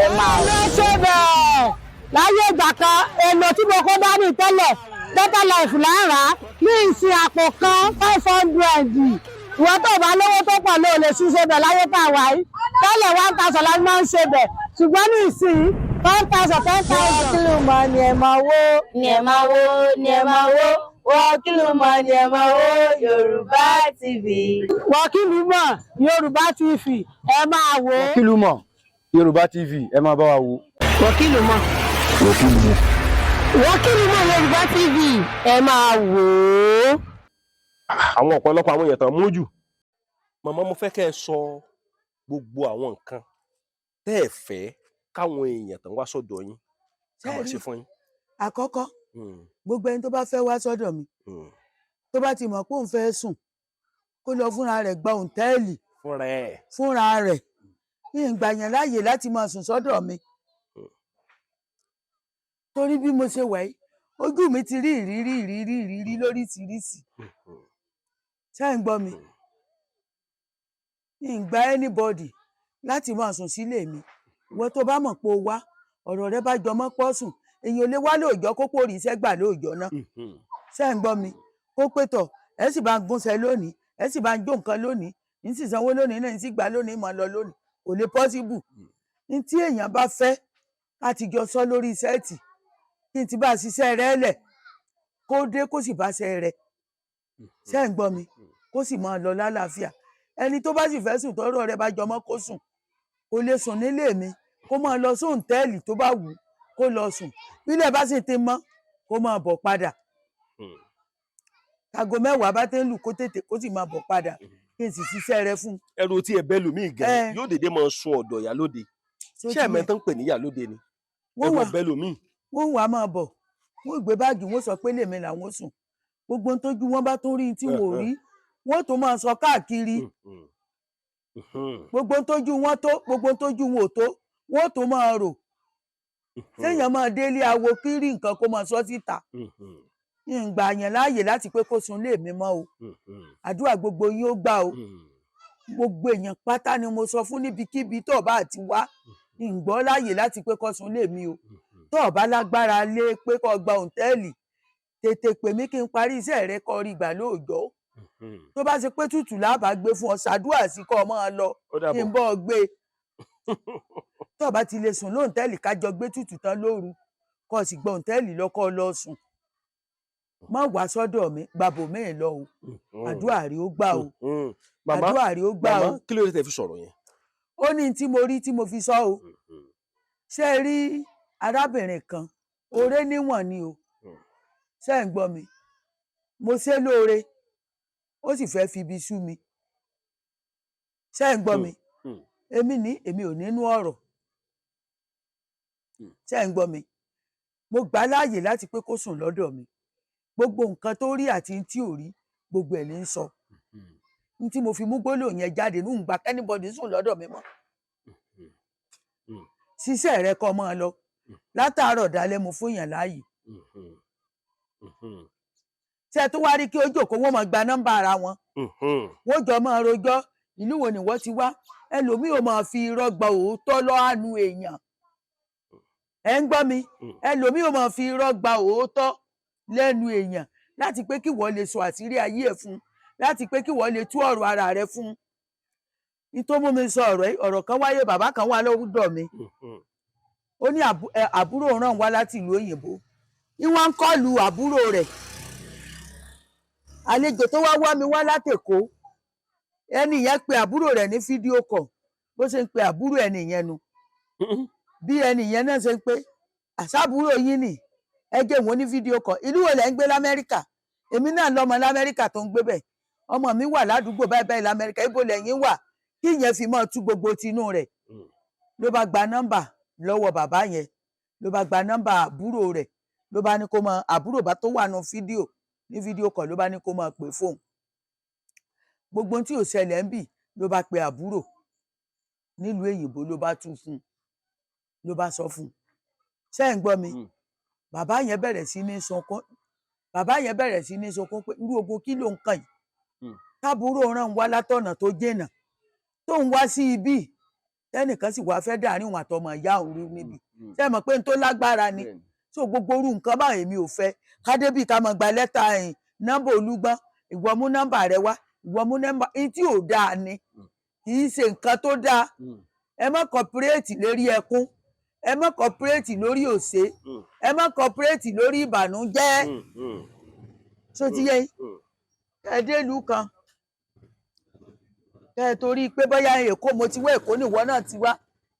ẹ máa wò. Ló ṣe bẹ́ẹ̀ láyé ìgbà kan, èlò tí mo kó dání tẹ́lẹ̀, Better Life là ń rà á ní ìsìn, àpò kan 500. Ìwọ́n tó bá lówó tó pọ̀ ló lè ṣiṣẹ́ bẹ̀ láyé tá a wà yìí. Tẹ́lẹ̀ 1,000 la máa ń ṣe bẹ̀, ṣùgbọ́n ní ìsìn 10,000, 10,000. Wọ́kìlú mọ̀ ni ẹ máa wò, ni ẹ máa wò, ni ẹ máa wò. Wọ́kìlú mọ̀ ni ẹ máa wò Yorùbá TV. Wọ́kìlú mọ̀ Yorùbá TV, ẹ máa wò ó. Wọ́kìlú mọ̀ Yorùbá TV, ẹ máa bá wa wò. Wọ́kìlú mọ̀. Wọ́kìlú mọ̀ Yorùbá TV, ẹ máa wò ó. Àwọn ọ̀pọ̀lọpọ̀ àwọn èèyàn tán mú jù. Màmá, mo fẹ́ kẹ́ ẹ sọ gbogbo àwọn nǹkan tẹ́ ẹ fẹ́ káwọn èèyàn tán wá sọ́dọ̀ yín káwọn ṣe fún yín. Àkọ́kọ́, gbogbo ẹni tó bá fẹ́ wá sọ́dọ̀ mi, tó bá ti mọ̀ pé òun fẹ́ sùn, kó lọ fúnra rẹ̀ gba òǹtẹ́ẹ̀lì. Fúnra ẹ̀. Fúnra rẹ̀. Mi ń gbà yẹn láàyè láti máa sùn sọ́dọ̀ mi, torí bí mo ṣe wà yìí, ojú mi ti rí ìrírí, ìrírí, ìrírí lóríṣiríṣi. Ṣé ń gbọ́ mi? Mi ń gba anybody láti máa sùn sílé mi. Ìwọ tó bá mọ̀ pé o wá, ọ̀rọ̀ rẹ bá jọmọ́ pọ́ sùn, èèyàn ò lè wá lóòjọ́ kó pòrí iṣẹ́ gbà lóòjọ́ náà. Ṣé ń gbọ́ mi? Kó pé tọ̀, ẹ sì bá ń gúnṣẹ́ lónìí, ẹ sì bá ń jó nǹkan lónìí, ń sì sanwó lónìí náà, ń sì gbà lónìí, mọ̀ lọ lónìí, kò lè possible. Ní tí èèyàn bá fẹ́ láti jọ sọ lórí set, kí n ti bá a ṣiṣẹ́ rẹ lẹ̀, kó dé, kó sì bá ṣe rẹ̀. Ṣé ń gbọ́ mi? Kó sì máa lọ lálàáfíà. Ẹni tó bá sì fẹ́ sùn, tọ́rọ̀ rẹ̀ bá jọmọ́ kó sùn, kó lè sùn nílé mi, kó máa lọ sóńtẹ́ẹ̀lì tó bá wù ú kó lọ sùn. Bílẹ̀ bá sì ti mọ́, kó máa bọ̀ padà. Aago 10 bá ti ń lù, kó tètè kó sì máa bọ̀ padà, kí n sì ṣiṣẹ́ rẹ fún un. Ẹrù tí ẹ bẹ́ẹ̀ lòmíì gan yóò dédé máa sun ọ̀dọ̀ ìyálóde. Ṣé ó Ṣé ti ẹ̀mẹ́ yẹ? tán ń pè ní ìyálóde ni Wọ́n ẹrù wà ọbẹ̀ lòmíì. Wọ́n wàá máa bọ̀, wọ́n gbé báàgì, wọ́n sọ pé lèmi làwọn sùn. Gbogbo ohun tójú wọn bá tún rí tí wọn ò rí, wọ́n tó máa sọ káàkiri. Gbogbo ohun tójú wọn tó, gbogbo ohun tójú wọn ò tó, wọ́n tó máa rò. Téèyàn máa délé awo kiri nǹkan, kó máa sọ síta, ń gbà yẹn láàyè láti pé kó sun lé mi mọ́ o. Àdúrà gbogbo yín ó gbà o. Gbogbo èèyàn pátá ni mo sọ fún, níbikíbi tó o bá ti wá, ń gbọ́ láàyè láti pé kó sun lé mi o. Tó o bá lágbára lé pé kó gba òǹtẹ́ẹ̀lì, tètè pè mí kí n parí iṣẹ́ rẹ, kó rí gbà lóòjọ́. Tó bá ṣe pé tútù lábàá gbé fún ọ, ṣàdúrà sí kó o máa lọ Ó kí n dàbọ̀. bọ́ ọ gbé e. Tó o bá ti lè sùn lóǹtẹ́ẹ̀lì, kájọ gbé tútù tán lóru, kó o sì gbọ́ òǹtẹ́ẹ̀lì lọ, kó o lọ sùn. Má wá sọ́dọ̀ mi, gbàbò míì lọ o. Àdúrà rí ó gbà o. Màmá, Àdúrà rí ó gbà màmá, o. kí ló dé tẹ́ fi sọ̀rọ̀ yẹn? Ó ní tí mo rí tí mo fi sọ o. Ṣé ẹ rí arábìnrin kan, oore níwọ̀n ni o. Ṣé ẹ̀ ń gbọ́ mi? Mo ṣe lóore, ó sì fẹ́ fi ibi sú mi. Ṣé ẹ̀ ń gbọ́ mi? Èmi ní èmi ò nínú ọ̀rọ̀. Ṣé ẹ̀ ń gbọ́ mi? Mo gbà á láàyè láti pé kó sùn lọ́dọ̀ mi. Gbogbo nǹkan tó rí àti tí ò rí, gbogbo ẹ̀ ní í sọ. Ní tí mo fi mú gbólóhùn yẹn jáde ní ìgbà k'anybody sùn lọ́dọ̀ mi mọ́. Ṣiṣẹ́ rẹ, kó máa lọ. Látàárọ̀ dalẹ́, mo fún yàn láàyè. Ṣé ẹ tó wá rí kí ó jókòó, wọ́n máa gba nọ́mbà ara wọn, wọ́n jọ máa rojọ́, ìlú wo ni wọ́n ti wá. Ẹlòmíì ò máa fi irọ́ gba òótọ́ lọ́hànú èèyàn. Ẹ ń gbọ́ mi? Ẹlòmíì ò máa fi irọ́ gba òótọ́ lẹ́nu èèyàn láti pé kí wọ́n lè sọ àṣírí ayé ẹ̀ fún, láti pé kí wọ́n lè tú ọ̀rọ̀ ara rẹ fún. Ní tó mú mi sọ ọ̀rọ̀ yìí, ọ̀rọ̀ kan wáyé, bàbá kan wá lọ́dọ̀ mi. Ó ní àbúrò ràn wá láti ìlú òyìnbó, ìwọ̀n ń kọlu àbúrò rẹ̀. Àlejò tó wá wá mi wá látèkó, ẹni yẹn pe àbúrò rẹ̀ ní video call. Bó ṣe ń pe àbúrò ẹni yẹn nu, bí ẹni yẹn náà ṣe ń pé àṣàbúrò yín nì, ẹ jẹ́ wọn ní video call. Ìlú wo lẹ ń gbé l'Amẹ́ríkà? Èmi náà lọ́mọ l'Amẹ́ríkà tó ń gbé bẹ̀. Ọmọ mi wà ládùúgbò báyìí báyìí l'Amẹ́ríkà. Ibo lẹ́yìn wà? Kí ìyẹn fi máa tú gbogbo tinú rẹ̀. Ló bá gba nọ́mbà lọ́wọ́ bàbá yẹn, ló bá gba nọ́mbà àbúrò rẹ̀, ló bá ní kó máa àbúrò bá tó wà nù fídíò ní video call, ló bá ní kó máa pè fóun. Gbogbo ohun tí ò ṣẹlẹ̀ ń bì. Ló bá pe àbúrò nílùú èyìnbó, ló bá tú fún un, ló bá sọ fún un. Ṣé ẹ̀ ń gbọ́ mi? Mm. Bàbá yẹn bẹ̀rẹ̀ sí ní sunkún. Bàbá yẹn bẹ̀rẹ̀ sí ní sunkún pé irú ogun kí ló ń kàn yìí, táàbúrò ràn wá látọ̀nà tó jìnnà tó ń wá sí ibí, tẹ́nìkan sì wá fẹ́ dàárín òun àtọmọ ìyá òun rú níbi. Ṣé ẹ mọ̀ pé n tó lágbára ni? Bẹ́ẹ̀ni. So gbogbo orú nǹkan báwọn, èmi ò fẹ́ kádébì ká máa gba lẹ́tà ẹ̀yìn nọ́mbà Olúgbọ́n, ìwọ mú nọ́mbà rẹ wá, ìwọ mú nọ́mbà ní tí ò dáa ni. Kì í ṣe nǹkan tó dáa. Ẹ má cooperate lórí ẹkún, ẹ má cooperate lórí òṣè, ẹ má cooperate lórí ìbànújẹ́. Ṣó ti yé yín? Ẹ dé ìlú kan, kẹ ẹ torí pé bóyá Èkó mo ti wá, Èkó nìwọ náà ti wá,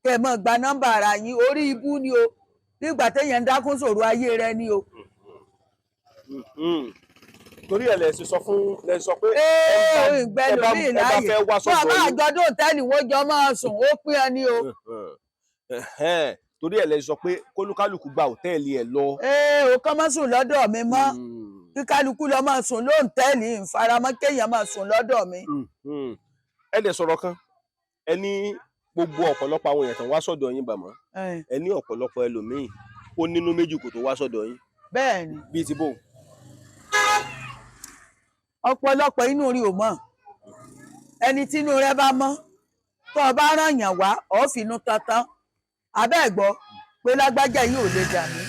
kẹ ẹ má gba nọ́mbà ara yín, orí ibú ni o. Nígbà téèyàn ń dákún sòrò ayé rẹ ni o. Torí ẹ lẹ ṣe sọ fún, lẹ sọ pé Ee, ìgbẹ́ ẹ lómi ẹ bá láàyè fẹ́ wá fún sọ́dọ̀ àbá yín. àjọdún òtẹ́ẹ̀lì wọ́n jọ máa sùn, ó pín ẹ ní o. Ẹ̀hẹ́n. Torí ẹ lẹ sọ pé kólúkálùkù gba òtẹ́ẹ̀lì ẹ lọ. Ee, ò kọ́ mọ́ sùn lọ́dọ̀ mi mọ́. Kí kálukú lọ máa sùn lóǹtẹ́ẹ̀lì, ìfaramọ́ kéèyàn máa sùn lọ́dọ̀ mi. Ẹ dẹ̀ sọ̀rọ̀ kan, ẹ ní gbogbo ọ̀pọ̀lọpọ̀ àwọn èèyàn tó ń wá sọ́dọ̀ yín, bàmọ́, ẹ ní ọ̀pọ̀lọpọ̀ ẹlòmíì ó nínú méjì kò tó wá sọ́dọ̀ yín. Bẹ́ẹ̀ ni. Bíi ti bò? Ọ̀pọ̀lọpọ̀ inú rí ò mọ̀. Ẹni tínú rẹ bá mọ́, tó o bá ràn yàn wá, ọ̀ fínú tantan abẹ́ ẹ̀ gbọ́ pé lágbájá yìí ò lè dà mí,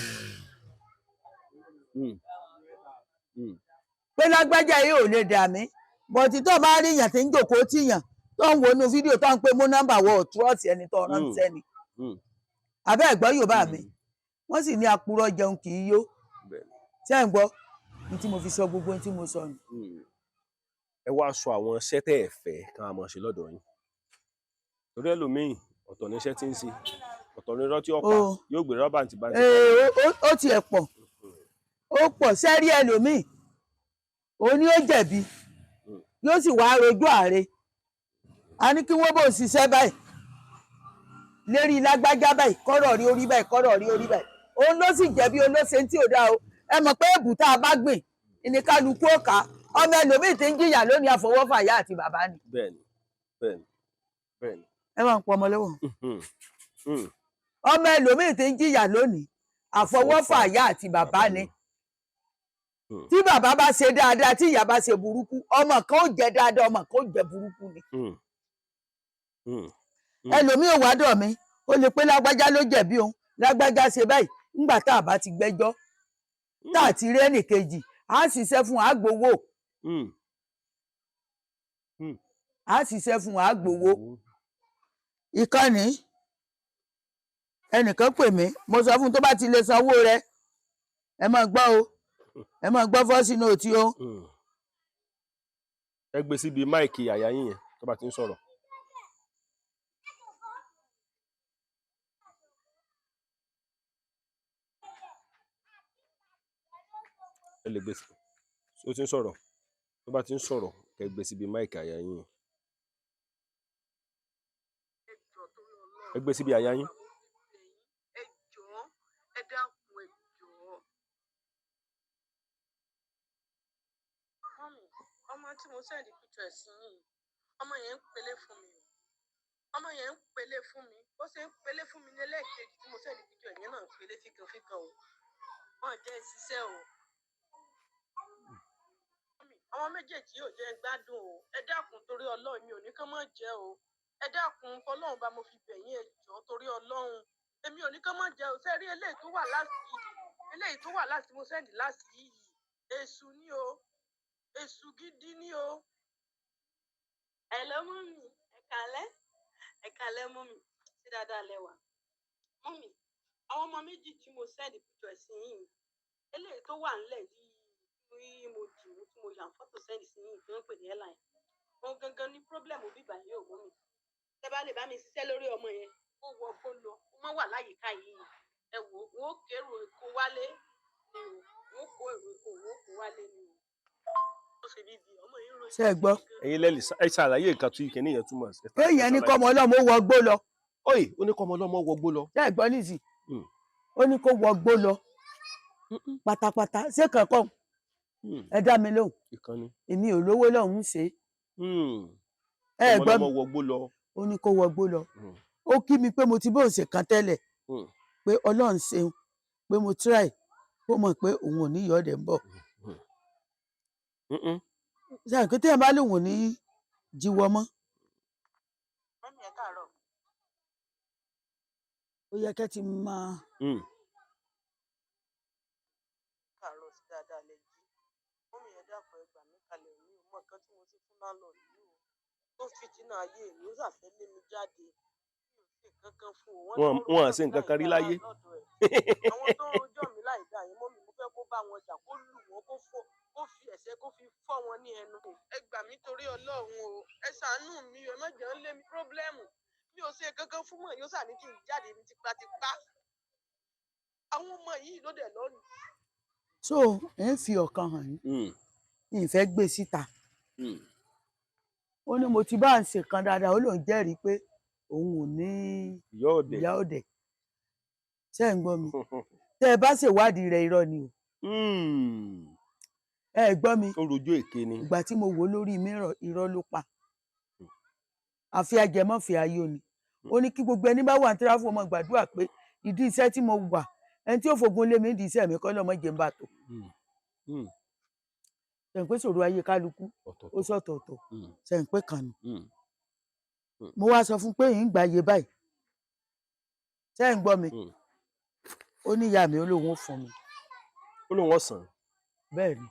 pé lágbájá yìí ò lè dà mí. Bọ̀tí tó o bá rí yàn tí ń jòkó tìyàn, tó ń wọnú fídíò, tó ń pè mú nọ́mbà wọ, trọ́ọ̀tì ẹni tó ránṣẹ́ ni. Abẹ́ ẹ̀ gbọ́ Yorùbá mi, wọ́n sì ní apurọ́ jẹun kì í yó. Ṣé ẹ̀ ń gbọ́ ní tí mo fi sọ gbogbo ohun tí mo sọ nù? Ẹ wá sọ àwọn iṣẹ́ tẹ́ ẹ fẹ́ ká máa ṣe lọ́dọ̀ yín, torí ẹlòmíì, ọ̀tọ̀ ní iṣẹ́ tí ń ṣe, ọ̀tọ̀ ní irọ́ tí ó pa, Oh. yóò gbé rọ́bà àǹtí báńtì. Ee, ó tiẹ̀ pọ̀, ó pọ̀ sẹ́rí. Ẹlòmíì, òun ni ó jẹ̀bi, yóò sì wá rojú ààrẹ. A ní kí wọ́n bò ṣiṣẹ́ báyìí lérí lágbájá báyìí, kọ́rọ̀ rí orí báyìí, kọ́rọ̀ rí orí báyìí, òun ló sì jẹ̀bi olóṣè tí ò dáa o. Ẹ mọ̀ pé èbù tá a bá gbìn ní kálukú òkà. Ọmọ ẹlòmíì tí ń jìyà lónìí, àfọwọ́fà ìyá àti bàbá ni. Bẹ́ẹ̀ni, bẹ́ẹ̀ni, bẹ́ẹ̀ni. Ẹ máa ń pọ ọmọ lọ́wọ́. Ọmọ ẹlòmíì tí ń jìyà lónìí, àfọwọ́fà ìyá àti bàbá ni. Tí bàbá bá ṣe dáadáa, tí ìyá bá ṣe burúkú, ọmọ kan ó jẹ dáadáa, ọmọ kan ó jẹ burúkú ni. Ẹlòmíì ò wádọ̀ mi, ó lè pé lágbájá ló jẹ̀bi òun, lágbájá ṣe báyìí. Ńgbà tá a bá ti gbẹ́jọ́, tá a ti rí ẹnìkejì, á ṣiṣẹ́ fún àgbowó, á ṣiṣẹ́ fún àgbowó. Ìkànnì ẹnìkan pè mí, mo sọ fún un, tó bá ti lè sanwó rẹ̀, ẹ máa gbọ́ o, ẹ máa gbọ́ voice note o. Ẹ gbé síbi mic àyà yín yẹn tó bá ti ń sọ̀rọ̀. Ẹ lè gbé sí, ó ti ń sọ̀rọ̀, tó bá ti ń sọ̀rọ̀, kẹ́ gbé síbi mic àyà yín yẹn. Ẹ gbé síbi àyà yín. Ẹ jọ̀ọ́, ẹ dákun, ẹ jọ̀ọ́. Mummy, ọmọ tí mo send picture ẹ̀ sí yín, ọmọ yẹn ń pelé fún mi o. Ọmọ yẹn ń pelé fún mi. Bó ṣe ń pelé fún mi ní ẹlẹ́ẹ̀kejì tí mo send picture ẹ̀ yẹn náà ń pelé fíkanfíkan o. Wọ́n jẹ́ ṣiṣẹ́ o. Mummy, ọmọ méjèèjì yóò jẹ́ ń gbádùn o. Ẹ dákun, torí Ọlọ́run, mi ò ní kán mọ́ jẹ́ o. Ẹ dákun, fọlọ́run bá mo fi bẹ̀ yín, ẹ jọ̀ọ́, torí Ọlọ́run. Èmi ò ní kán mọ́ jẹ́ o. Ṣé rí eléyìí tó wà láti yìí? Eléyìí tó wà láti mo send láti yìí. Èṣù ni o, èṣù gidi ni o. Hello mummy, ẹ kálẹ́, ẹ kálẹ́ mummy, ṣé dáadáa lẹ wà? Mummy, àwọn ọmọ méjì tí mo send picture sí yín, eléyìí tó wà ńlẹ̀ yìí tí mo dì mú, tí mo yà fọ́tò send sí yín, tí wọ́n pè ní airline. Òun gangan ní problem bíbà yìí ò mummy. Tẹ́ bá lè bá mi ṣiṣẹ́ lórí ọmọ yẹn, kó wọ kó lọ, kó má wà láyìíká yìí. Ẹ wò ó, wọ́n ó kérò Èkó wálé ni o, wọ́n ó kó èrò Èkó, wọ́n ó kó wálé ni o. Ó ṣe bíbí ọmọ yìí ń ròyìn. Ṣé ẹ gbọ́? Ẹ̀yin lẹ́lì, ẹ ṣàlàyé nǹkan tí kìnìún yẹn túmọ̀ sí. Kéèyàn ní kọ́mọ ọlọ́mọ ó wọgbó lọ. Oye, ó ní kọ́mọ ọlọ́mọ wọgbó lọ. Ṣé ẹ gbọ́ nísì? Ó ní kó wọgbó lọ pátápátá. Ṣé kankan? Ẹ dá mi lóhùn. Ìkànnì. Èmi ò lówó lọ́hùn ún ṣe. Ẹ Ọmọ gbọ́ ọlọ́mọ mi. wọgbó lọ. Ó ní kó wọgbó lọ. Ó kí mi pé mo ti bóun ṣe kan tẹ́lẹ̀, pé Ọlọ́run ṣeun pé mo try, kó mọ̀ pé òun ò ní ìyá ọ̀dẹ̀ ń bọ̀. Ṣe àpé téèyàn bá lóun ò ní jíwọ́ mọ́. Mummy, ẹ káàárọ̀. Ó yẹ kẹ́ ti máa Káàárọ̀, sí dáadáa lẹ jí? Mummy, ẹ dákun, ẹ gbà mí kalẹ̀. Mi ò mọ nǹkan tí mo ti fún landlord yìí o, tó fìtínà ayé mi. Ó ṣàfẹ́ lé mi jáde. Mi ò ṣe nǹkan kan fún o. Wọ́n Wọn tó ń wọn à rojọ́ ṣe mi nǹkan láì kan rí dá láyé. lọ́dọ̀ ẹ̀. Àwọn tó ń rojọ́ mi láì dá yẹn, mummy, mo fẹ́ kó bá wọn jà, kó lù wọ́n, kó fọ́, kó fi ẹ̀ṣẹ́, kó fi fọ́ wọn ní ẹnu. Ẹ gbà mí torí Ọlọ́run o, ẹ ṣàánú mi o, ẹ má jẹ́ ń lé mi. Problem, mi ò ṣe nǹkan kan fún mọ̀ yóò ṣàní kí n jáde ní tipátipá. Àwọn ọmọ yìí ló dẹ̀ lọ́ọ́. So ẹ ń fi ọ̀kan hàn yín, n fẹ́ gbé síta. Ó ní mo ti bá ń ṣe kan dáadáa. Ó lóun jẹ́rìí pé òun ò ní Ìyá ọ̀dẹ̀. ìyá ọ̀dẹ̀. Ṣé ẹ̀ ń gbọ́ mi? Tẹ́ ẹ bá ṣèwádìí rẹ̀, irọ́ ni o. Ẹ gbọ́ mi? Ó rojọ́ èké ni. Ìgbà tí mo wò ó lórí mìíràn, irọ́ ló pa. Àfi ajẹmọ́fẹ́ ayé ni. Ó ní kí gbogbo ẹni bá wà ní tíráfù ọmọ gbàdúrà pé ìdí iṣẹ́ tí mo wà, ẹni tí ó fogun lé mi ìdí iṣẹ́ mi kọ́ lọ́mọ jẹ́ ń bá tó. Ṣe ń pé sòrò ayé kálukú ó Ọ̀tọ̀ọ̀tọ̀. sọ̀tọ̀ọ̀tọ̀. Ṣe ń pé kàn ní. Mo wá sọ fún pé yìí ń gbà yé báyìí. Ṣé ń gbọ́ mi? Ó ní ìyá mi, ó lóun ó fún mi. Ó lóun ọ̀sán. Bẹ́ẹ̀ ni.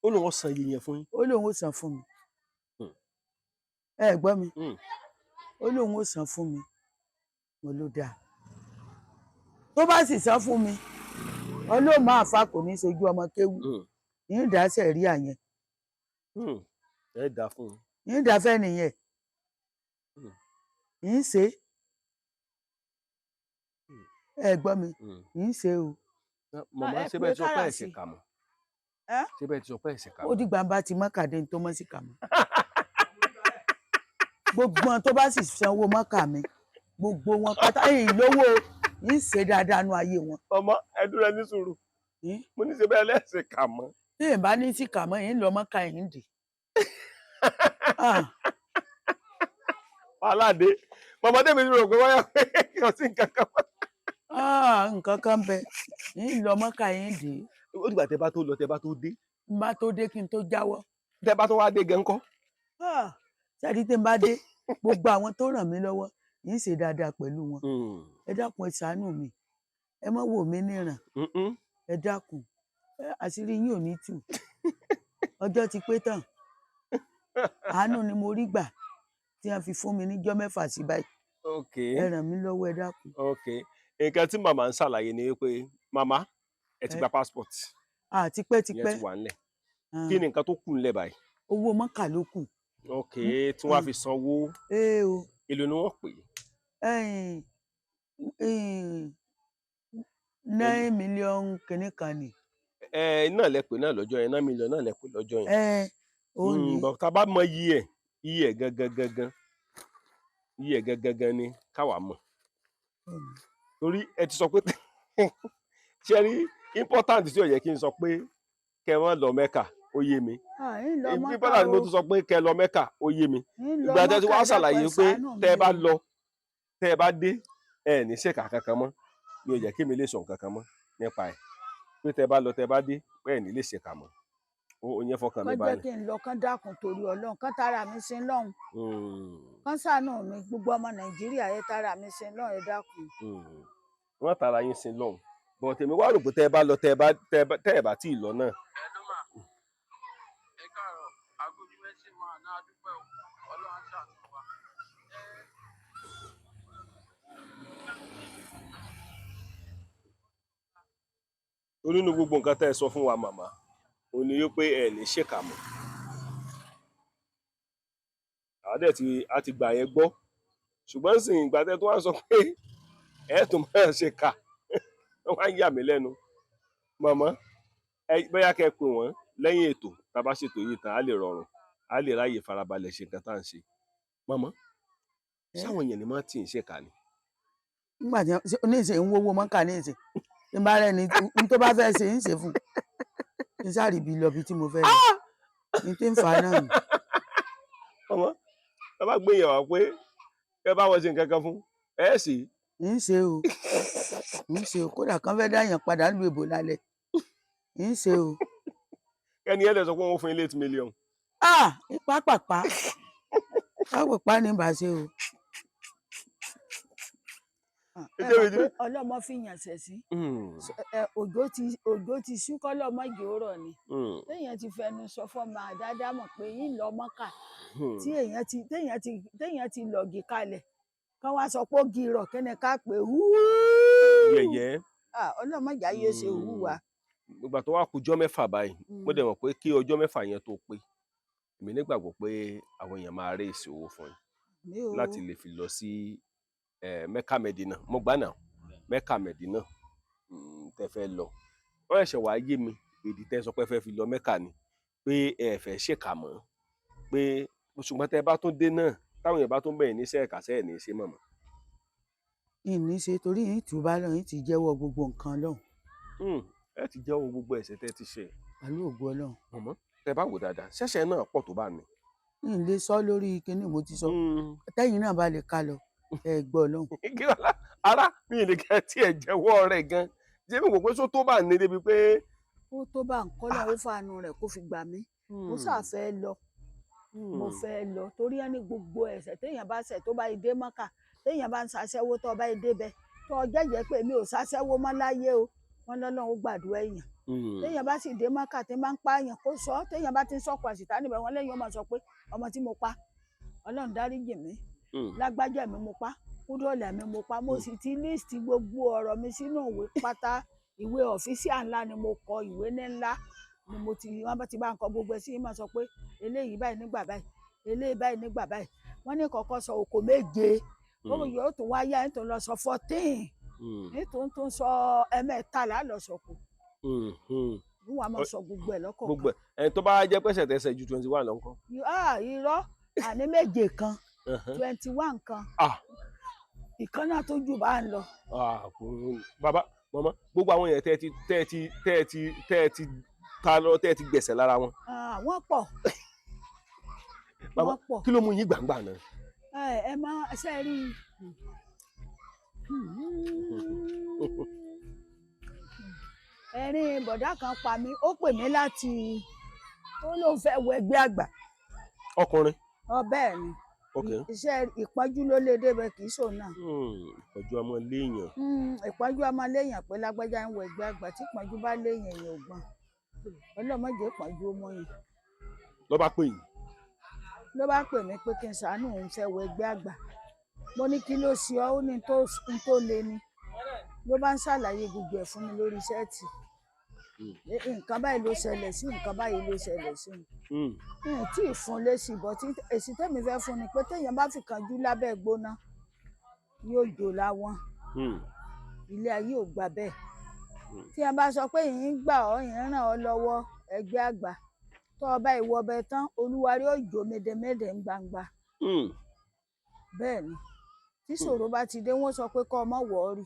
Ó lóun ọ̀sán iye yẹn fún yín. Ó lóun ó san fún mi. Ẹ gbọ́ mi? Ó lóun ó san fún mi. Mo ló dáa, tó bá sì san fún mi, Ọlọ́run máa fa kò ní sojú ọmọ kéwú. Yín dá sẹ̀rí àyẹn. Ẹ dà fún un. Yín dá fẹ́ nìyẹn. Yín ṣe. Ẹ gbọ́ mi? Yín ṣe o. Màmá, Ẹ ṣé pé bẹ́ẹ̀ ti sọ pé kára ẹ̀ sí. ṣe kà mọ́? Ẹ́? Ṣé bẹ́ẹ̀ ti sọ pé ẹ̀ ṣe kà Ó mọ́? dìgbà bá ti mọ́kàdé ní tó mọ́ sí kà mọ́. Gbogbo wọn tó bá sì sanwó mọ́kà mi, gbogbo wọn pátá èyí lówó, yín ṣe dáadáa nu ayé wọn. Ọmọ ẹ dúró, ẹ ní sùúrù. Mo ní ṣe bẹ́ẹ̀ lẹ́sìn kà mọ́. Tí èyí bá ní sí kà mọ́, èyí ń lọ mọ́kà, èyí ń dì. Ah, Wàhálà dé. Màmá tèmi ti rò pé wáyà pé kò sí nǹkan kan mọ́. Ah, nǹkan kan bẹ, èyí ń lọ mọ́kà, èyí ń dì. Ó dìgbà tẹ bá tó lọ, tẹ bá tó dé. N bá tó dé, kí n tó jáwọ́. Tẹ bá tó wá dé gan ńkọ́? Ah, sẹ́ẹ̀dí tí n bá dé, gbogbo àwọn tó ràn mí lọ́wọ́, yín ṣe dáadáa pẹ̀lú wọn. Ẹ dákun, ẹ ṣàánú mi, ẹ má wò mí níran. Ẹ dákun, àṣírí yín ò ní tú. Ọjọ́ ti pé tán. Àánú ni mo rí gbà tí wọ́n fi fún mi níjọ́ 6 sí báyìí. Ẹ ràn mí lọ́wọ́, ẹ dákun. Ok, nǹkan tí màmá ń ṣàlàyé ni wípé, màmá, ẹ ti Ẹ? gba passport. Ah, tipẹ́. Ìyẹn Tipẹ́. ti wà nílẹ̀. Kí ni nǹkan tó kù nílẹ̀ báyìí? Owó mọ́kà ló kù. Ok, tí wọ́n á fi sanwó. Ee o. Èló ni wọ́n pè é? Ẹ̀yìn, 9 million kìíní kan ni. Ẹ náà lẹ pè náà lọ́jọ́ yẹn, 9 million náà lẹ pè lọ́jọ́ yẹn. Ẹ ó ní. But tá a bá mọ iye ẹ̀, iye ẹ̀ gangan gangan, iye ẹ̀ gangan gangan ni káwa mọ̀, torí ẹ ti sọ pé, ṣe rí important tí ò yẹ kí n sọ pé kẹ wọ́n lọ Mẹ́kà, ó yé mi. Ń lọ mọ́kà. Important mo O. tún sọ pé kẹ lọ Mẹ́kà, ó yé mi. Ń lọ Ìgbà tẹ́ ti mọ́kà, wá ẹ dákun, ṣàlàyé ẹ pé ṣàánú tẹ́ ẹ mi bá o. lọ, tẹ́ ẹ bá dé, ẹ ní ṣèkà kankan mọ́, mi ò jẹ́ kí mi lè sọ nǹkan kan mọ́ nípa ẹ̀ pé tẹ́ ẹ bá lọ, tẹ́ ẹ bá dé, pé ẹ ní lè ṣèkà mọ́, ó yẹn fọkàn mi Kán jẹ́ balẹ̀. kí n lọ, kán dákun torí Ọlọ́run, kán tara mi sí lọ́hùn, kán ṣàánú mi. Gbogbo ọmọ Nàìjíríà, ẹ tara mi sí lọ́hùn, ẹ dákun. Wọ́n tara yín sin lọ́hùn, bọ̀ tèmi wá rò pé tẹ́ ẹ bá lọ, tẹ́ ẹ bá tí ì lọ náà. Hello mà, ẹ káàárọ̀, agojú mẹsì máa ná adúpẹ́ o, Ọlọ́run á ṣàánú wa. Ẹ Torí nínú gbogbo nǹkan tẹ́ ẹ sọ fún wa, màmá, ò ní wípé ẹ ní ṣèkà mọ́. Àwa dẹ̀ ti a ti gbà yẹn gbọ́, ṣùgbọ́n sì ìgbà tẹ́ tó wá sọ pé ẹ tún máa ṣe kà, wọ́n wá ń yà mí lẹ́nu. Màmá, ẹ bóyá kẹ́ ẹ pè wọ́n lẹ́yìn ètò. Tá a bá ṣètò yìí tán, á lè rọrùn, á lè ráyè farabalẹ̀ ṣe nǹkan tá à ń ṣe. Màmá, sáwọn èèyàn ni má tì ń ṣèkà ni? Nígbà tí ní ìsìn ń wówó mọ́kà, ní ìsìn tí n bá rẹ́ni n tó bá fẹ́ ṣe, ń ṣe fún un, n sáré ibi lọ ibi tí mo fẹ́ lọ, ní tí ń fà á náà nù. Màmá. Ẹ bá gbé yẹn wá pé ẹ bá wọn ṣe nǹkan kan fún ẹ sì. Ń ṣe o, ń ṣe o, kódà kan fẹ́ dá yàn padà lu èbò lálẹ́, ń ṣe o. Kẹ́ni ẹ lè sọ pé wọ́n fún yín 8 million. Ah, pápápá pápápá ní bá ṣe o. Ẹ mọ̀ pé ọlọ́mọ fi yàn ṣẹ̀ sí. Òjò ti ṣú, kọ́lọ́mọ jẹ́ ó rọ̀ ni. Téèyàn ti fẹnu sọ fọ́mọ àdáadáa mọ̀ pé yín lọ mọ́kà, tí èèyàn ti téèyàn ti téèyàn ti lọ̀gì kalẹ̀, kán wá sọ pé ó gi rọ̀, kí ni ká pè húúú. Yẹ̀yẹ́. Ọlọ́mọ ìjà yóò ṣe hùwà. Ìgbà tó wá kù ọjọ́ 6 báyìí, mo dẹ̀ mọ̀ pé kí ọjọ́ 6 yẹn tó pé, èmi nígbàgbọ́ pé àwọn èèyàn máa raise owó fún yín láti lè fi lọ sí Mecca Medina. Mo gbà náà, Mecca Medina tẹ́ fẹ́ lọ. Wọ́n ṣẹ̀ṣẹ̀ wá yé mi èdè tẹ́ sọ pé fẹ́ fi lọ Mecca ni pé ẹ fẹ́ ṣèkà mọ́, pé ṣùgbọ́n tẹ́ bá tún dé náà, táwọn èèyàn bá tún bẹ̀rẹ̀ níṣẹ́ ẹ̀ka sẹ́ẹ̀ ní í ṣe mọ̀mọ́. Ìní ṣe torí yín tù bá lọ́hùn, yín ti jẹ́wọ́ gbogbo nǹkan lọ́hùn. Ẹ ti jẹ́wọ́ gbogbo ẹ̀ṣẹ̀ tẹ́ ti ṣe. Pẹ̀lú ògo Ọlọ́run. Mọ̀mọ́, tẹ́ bá wò dáadáa, ṣẹ̀ṣẹ̀ náà pọ̀ tó bá mi. N lè sọ lórí kinní mo ti sọ, tẹ́yìn náà bá lè ká lọ, ẹ gbọ́ lọ́hùn. Kí wàhálà ara mi ì lè kẹ́ tí ẹ jẹ́wọ́ rẹ̀ gan, ṣé mi wò pé só tó bá ní débi pé. Ó tó bá ń kọ́ lọ́wọ́, fàánù rẹ̀ kó fi gbà mí. Mo ṣáà fẹ́ lọ, mo fẹ́ lọ torí ẹni gbogbo ẹ̀ṣẹ̀ téèyàn bá ṣẹ̀ tó bá dé Mọ́kà, téèyàn bá ń ṣaṣẹ́wó, tó bá dé bẹ̀, tó jẹ́jẹ́ pé mi ò ṣaṣẹ́wó mọ́ láyé o, wọ́n lọ́lọ́run ó gbàdúrà èèyàn. Téèyàn bá sì dé Mọ́kà tí máa ń pààyàn, kó sọ, téèyàn bá ti ń sọ̀kò àṣìta níbẹ̀, wọ́n lẹ́yìn ó máa sọ pé ọmọ tí mo pa, Ọlọ́run dáríjì mí, lágbájá mi mo pa, kúdọ̀lẹ̀ mi mo pa. Mo sì ti list gbogbo ọ̀rọ̀ mi sínú ìwé pátá. Ìwé official ńlá ni mo kọ, ìwé ní ńlá ni mo ti, wọ́n bá ti bá ń kọ gbogbo ẹ̀ sí, máa sọ pé eléyìí báyìí nígbà báyìí, eléyìí báyìí nígbà báyìí. Wọ́n ní kọ́kọ́ sọ òkò 7, ó yóò tún wá yá, ní tó lọ sọ 14, ní tó ń tún sọ 13 lọ sọkò, ní wàá máa sọ gbogbo ẹ̀ lọ́kọ̀ọ̀kan. Gbogbo ẹ̀, ẹni tó bá jẹ́ pẹ́sẹ̀ tẹsẹ̀ ju 21 lọ ńkọ́? Irọ́, àní 7 kan, 21 kan, ìkan náà tó jù bá ń lọ. Bàbá, màmá, gbogbo àwọn èèyàn tẹ́ ti tẹ́ ti tẹ́ ti tẹ́ ti ta lọ, tẹ́ ti gbẹ̀sẹ̀ lára wọn. Wọ́n pọ̀. Bàbá, kí ló mú yín gbàngbà náà? Ẹ má ṣe rí ẹ̀rín bọ̀dá kan pa mí. Ó pè mí láti, ó lóun fẹ́ wọ ẹgbẹ́ àgbà. Ọkùnrin? Ọ bẹ́ẹ̀ ni. Iṣẹ́ ìpọ́njú ló lé débẹ̀, kì í ṣòun náà. Ìpọ́njú ọmọ léèyàn. Ìpọ́njú ọmọ léèyàn pé lágbájá ń wọ ẹgbẹ́ àgbà. Tí ìpọ́njú bá léèyàn, èèyàn ò gbọ́n. Ọlọ́mọdé ìpọ́njú ó mọ̀yàn. Ló bá pè yín. Ló bá pè mí pé kí n ṣàánú òun, fẹ́ wọ ẹgbẹ́ àgbà. Mo ní kí ló ṣe ọ́? Ó ní tó le ni. Ló bá ń ṣàlàyé gbogbo ẹ̀ fún mi lórí chat. Nǹkan báyìí ló ṣẹlẹ̀ sí, nǹkan báyìí ló ṣẹlẹ̀ sí. N tí ì fún lésì bọ́ tí èsì tẹ́mi fẹ́ fún ni pé téèyàn bá fi kánjú lábẹ́ gbóná, yóò jò láwọn. Ilé ayé ò gbà bẹ́ẹ̀. Tí a bá sọ pé ìyín gbà ọ́, ìyín ràn ọ́ lọ́wọ́ ẹgbẹ́ àgbà, tó o bá ìwọ ọbẹ̀ tán, olúwarí ó jò médèmédè ń gbangba. Bẹ́ẹ̀ ni, tí ṣòro bá ti dé, wọ́n sọ pé kọ́ ọmọ wọ̀ ọ́ rí.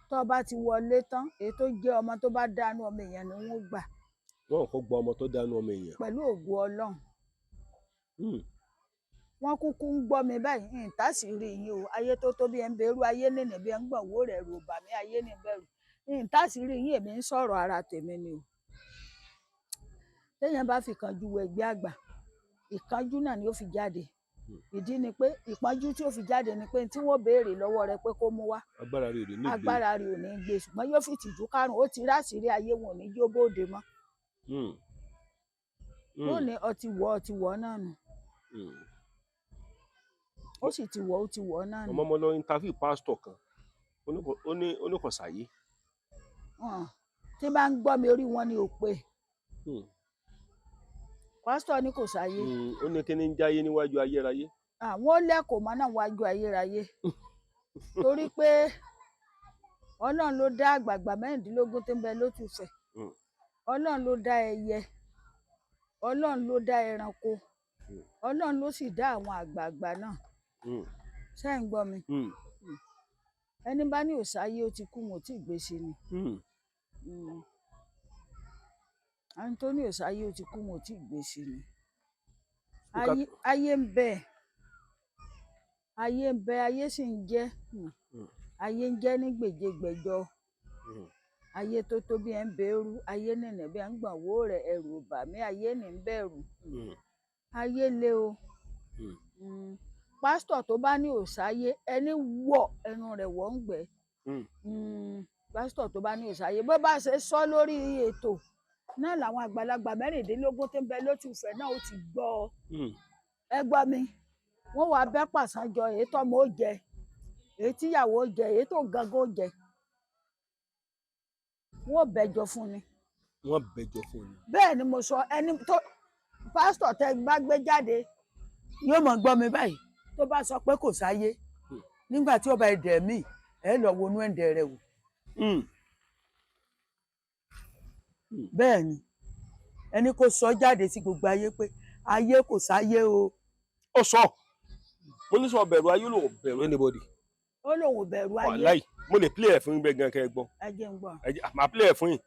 Tó o bá ti wọlé tán, èyí tó jẹ́ ọmọ tó bá dánú ọmọ èèyàn ni wọ́n gbà. Wọn kò gba ọmọ tó dánú ọmọ èèyàn. Pẹ̀lú ògo Ọlọ́run. Wọ́n kúkú ń gbọ́ mi báyìí, ń tàṣírí yín o. Ayé tó tó bí ẹ ń bẹ̀rù ayé nìní, bí ẹ ń gbọ̀n wó rẹ̀ rò bà mí, ayé ní bẹ̀rù ń tàṣírí yín. Èmi ń sọ̀rọ̀ ara tèmi ni o. Téèyàn bá fi kánjú wọ ẹgbẹ́ àgbà, ìkánjú náà ni ó fi jáde. Ìdí ni pé ìpọ́njú tí ó fi jáde ni pé tí wọ́n béèrè lọ́wọ́ rẹ̀ pé kó mú wá, agbára rẹ̀ ò ní gbé. Agbára rẹ̀ ò ní gbé, ṣùgbọ́n yóò fi tìjú kárùn. Ó ti ráṣìírí ayé, wọn ò ní jó bóde mọ́. Ó ní ọtí wọ, ọtí wọ náà nù. Ó sì ti wọ, ó ti wọ náà nù. Ọmọ ọmọ lọ interview pásítọ̀ kan, ó ní oníkọ̀sáyé. Tí bá ń gbọ́ mi, orí wọn ni ò pé. Pásítọ̀ ní kò sáyé. Ó ní kí ni ń jáyé níwájú ayérayé. Àwọn lẹ́kọ̀ọ́ mọ́ náà wájú ayérayé, torí pé Ọlọ́run ló dá àgbààgbà 16 tó ń bẹ lótùfẹ̀. Ọlọ́run ló dá ẹyẹ, Ọlọ́run ló dá ẹranko, Ọlọ́run ló sì dá àwọn àgbààgbà náà. Ṣé ń gbọ́ mi? Ẹni bá ní òsáyé, ó ti kú, wọn ò tí ì gbé sí ni. Ẹni tó ní òsáyé, ó ti kú, wọn ò tí ì gbé sí ni. Ayé ń bẹ. Ayé ń bẹ, ayé sì ń jẹ́. Ayé ń jẹ́ ní gbèjégbèjọ. Ayé tó tó bí ẹ ń bẹ̀rù, ayé nìní bí ẹ ń gbọ̀n wó rẹ̀, ẹ̀rù ò bà mí, ayé ní ń bẹ̀rù. Ayé le o. Pásítọ̀ tó bá ní òsáyé, ẹni wọ̀ ẹnu rẹ̀ wọ̀ ń gbẹ. Pásítọ̀ tó bá ní òsáyé, bó bá ṣe sọ lórí ètò náà làwọn àgbàlagbà 16 tó ń bẹ lótùfẹ́ náà ó ti gbọ́ ọ. Ẹ gbọ́ mi, wọ́n wàá bẹ́ pàṣán jọ, èyí tọ́mọ ó jẹ, èyí tíyàwó ó jẹ, èyí tó gangan ó jẹ, wọ́n ò bẹjọ fún ni. Wọ́n bẹjọ fún ni. Bẹ́ẹ̀ ni mo sọ, ẹni tó pásítọ̀ tẹ bá gbé jáde Yóò mọ̀ gbọ́ mi báyìí tó bá sọ pé kò sáyé, nígbà tí ọba ẹ̀dẹ̀ mi ẹ lọ wọnú ẹ̀dẹ̀ rẹ wò. Bẹ́ẹ̀ ni, ẹni kò sọ jáde sí gbogbo ayé pé ayé kò sáyé o. Ó sọ, mo ní sọ bẹ̀rù ayé, ló bẹ̀rù anybody. Ó lóun ò bẹ̀rù ayé. Wàláì, mo lè play ẹ̀ fún yín bẹ́ẹ̀ gan kẹ́ ẹ gbọ́. Ẹ jẹ́ ń gbọ́. Ẹ jẹ́ màá play ẹ̀ fún yín.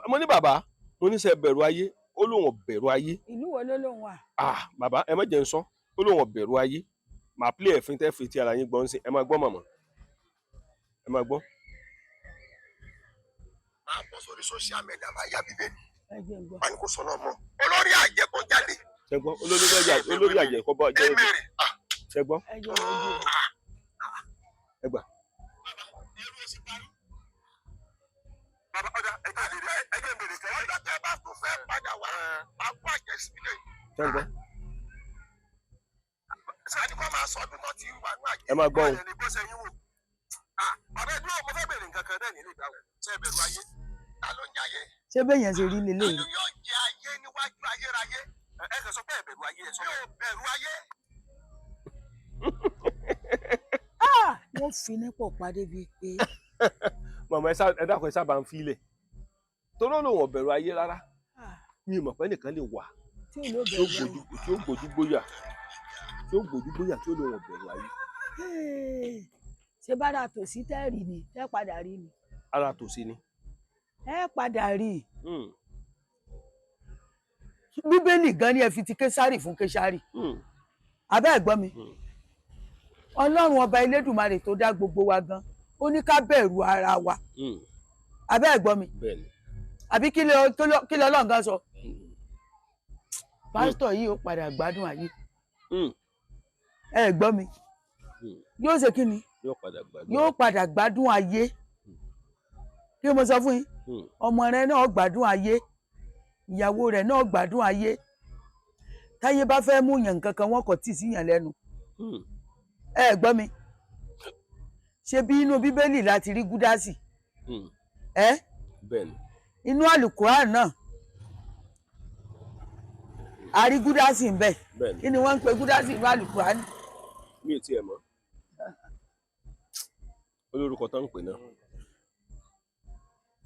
Mo ní bàbá, mo ní sẹ bẹ̀rù ayé, ó lóun ò bẹ̀rù ayé. Ìlú wo ló lóun wà? Ah, bàbá, ẹ má jẹ́ n sọ, ó lóun ò bẹ̀rù ayé. Màá play ẹ̀ fún tẹ́ fi ti ara yín gbọ́ ń sìn. Ẹ máa gbọ́ màmá, ẹ máa gbọ́. Máa bọ́ sórí social media, máa yá bíbélì. Ẹ jẹ́ ń gbọ́. Máa ní kó sọ náà mọ́ olórí àjẹ́ kó jáde. Ṣẹ gbọ́? Olórí àjẹ́ kọ́ bọ́ jẹ́. Ṣẹ gbọ́? Ẹ jẹ́ ojú rẹ̀. Ẹ gbà. Bàbá ọ̀dà, ẹgbẹ́ ìbèrè, ẹgbẹ́ ìbèrè kẹ́. Ọjọ́ tẹ́ bá tún fẹ́ padà wá, máa kó àjẹ́ sílẹ̀. Ṣẹ gbọ́? Sani kọ́ máa sọ ọdún tó ti wà ní àjẹ́. Ẹ máa gbọ́ o. Báyọ̀ ni bó ṣe yín wò. Bàbá ẹ dúró, mo fẹ́ bèrè nǹkan kan náà nílé ìdáhùn. Ṣé ẹ bẹ̀rù ayé? Ta ló ń jayé? Ṣé bẹ́ẹ̀ yẹn ṣe rí leléyìí? Yóò jẹ ayé níwájú ayérayé. Ẹ kàn sọ pé ẹ bẹ̀rù ayé, ẹ sọ. Mi ò bẹ̀rù ayé. Wọ́n fi nípò padé bíi pé. Màmá, ẹ dákun, ẹ sábà ń filẹ̀ torí ó lóun ò bẹ̀rù ayé rárá. Mi ò mọ̀ pé nìkan lè wà tí ò ló tí ó bẹ̀rù ayé. tí ó gbójú gbóyà, tí ó gbójú gbóyà, tí ó lóun ò bẹ̀rù ayé. Hey, ṣé bára tòsí tẹ́ rí ni tẹ́ padà rí ni? Ara tòsí ni. Ẹ padà rí i. Bíbélì gan ni ẹ fi ti Késárì fún Késárì. Abẹ́ ẹ̀ gbọ́ mi, Ọlọ́run ọba Elédùmarè tó dá gbogbo wa gan, ó ní ká bẹ̀rù ara wa. Abẹ́ ẹ̀ gbọ́ mi? Bẹ́ẹ̀ni. Àbí kí lọ́lọ́run gan sọ? Pásítọ̀ yìí ó padà gbádùn ayé. Ẹ gbọ́ mi, yóò ṣe kí ni? Yóò padà gbádùn. Yóò padà gbádùn ayé. Kí mo sọ fún yín, ọmọ rẹ náà gbádùn ayé, ìyàwó rẹ náà gbádùn ayé. Táyé bá fẹ́ mú yàn nǹkan kan, wọn kò tí ì sí yàn lẹ́nu. Ẹ gbọ́ mi, ṣe bí inú Bíbélì láti rí Gúdásì ẹ? Bẹ́ẹ̀ni. Inú àlùkùránì náà a rí Gúdásì ń bẹ. Bẹ́ẹ̀ni. Kí ni wọ́n ń pe Gúdásì inú àlùkùránì? Mi ò tiẹ̀ mọ̀ olórúkọ tó ń pè náà.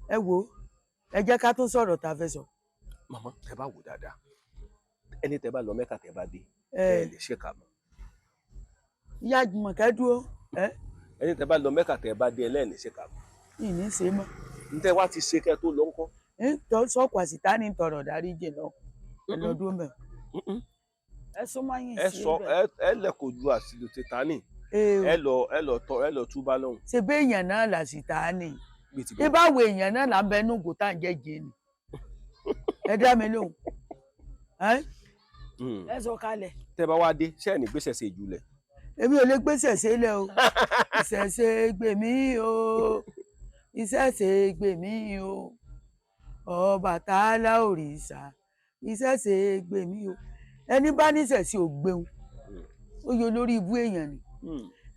Ẹ wo, ẹ jẹ́ ká tó sọ̀rọ̀ tá a fẹ́ sọ. Màmá, tẹ bá wò dáadáa, ẹni tẹ bá lọ Mẹ́kà, tẹ bá dé, Ẹ. ẹ lè ṣe kà mọ́. Ìyá Jùmọ̀kẹ́ dúró ẹ. Ẹni tẹ bá lọ Mẹ́kà, tẹ bá dé, ẹlẹ́ẹ̀ni ṣe kà mọ́. Ìní ṣe mọ́. N tẹ wá ti ṣe kẹ tó lọ ńkọ́? Ń tọ́ sọ́kù àsìtá ní tọrọ dáríjì náà, ẹ lọ dúró mẹ́. Ẹ súnmọ́ yín Ẹ sí sọ ibẹ̀. ẹ lẹ kò ju àsìlò tìtánì. Ẹ lọ tọ, ẹ lọ túbá lọ́hùn. Ṣe bí èèyàn náà làsìtá ni? Bíi ti bẹ́ẹ̀. Ibáwo èèyàn náà là ń bẹ inú ògùn tá à ń jẹ́ jẹ́ ni? Ẹ dá mi lóhùn ẹ́. Ẹ sọ kalẹ̀. Tẹ bá wá dé, ṣé ẹ ní gbèsè ṣe ìjùlẹ̀? Èmi ò lè gbé ṣẹ̀ṣẹ̀ lẹ̀ o. Ìṣẹ̀ṣe gbè mí o, ìṣẹ̀ṣe gbè mí o, Ọbàtálá òrìṣà, ìṣẹ̀ṣe gbè mí o. Ẹni bá níṣẹ̀ṣe ò gbéun, ó yọ lórí ibú èèyàn ni.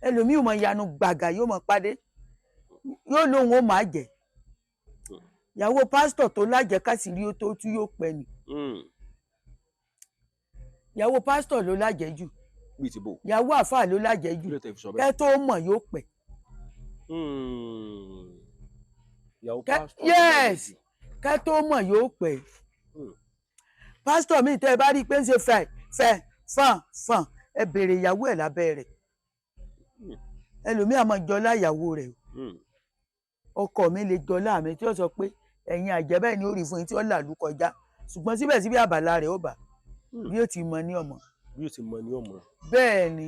Ẹlòmíì ò mọ ìyanu gbàgà, yóò mọ pàdé, yóò lóun ó máa jẹ ìyàwó pásítọ̀ tó lájẹ kásìrí ó tó tú, yóò pẹ́ ni. Ìyàwó pásítọ̀ ló lájẹ jù. Bíi ti bò? Ìyàwó àáfàá ló lájẹ jù. Kí ló tẹ fi sọ Kẹ́ bẹ́ẹ̀? tó mọ̀, yóò pẹ́. Ìyàwó pásítọ̀ ló lájẹ Yes. jù. Kẹ́ tó mọ̀, yóò pẹ́. Pásítọ̀ míì tẹ́ ẹ bá rí i pé ń ṣe fẹ́ fẹ́ fàn fàn, ẹ béèrè ìyàwó ẹ̀ lábẹ́ rẹ̀. Ẹlòmíì àmọ́ jọlá ìyàwó rẹ̀. Ọkọ mi lè jọlá mi tí ó sọ pé ẹ̀yin àjẹ́ bẹ́ẹ̀ ni ó rí fún yín tí ó làlú kọjá, ṣùgbọ́n síbẹ̀síbẹ̀ àbàlá rẹ̀ ó bà bí ó ti mọ ní ọmọ. Bí ó ti mọ ní ọmọ. Bẹ́ẹ̀ ni.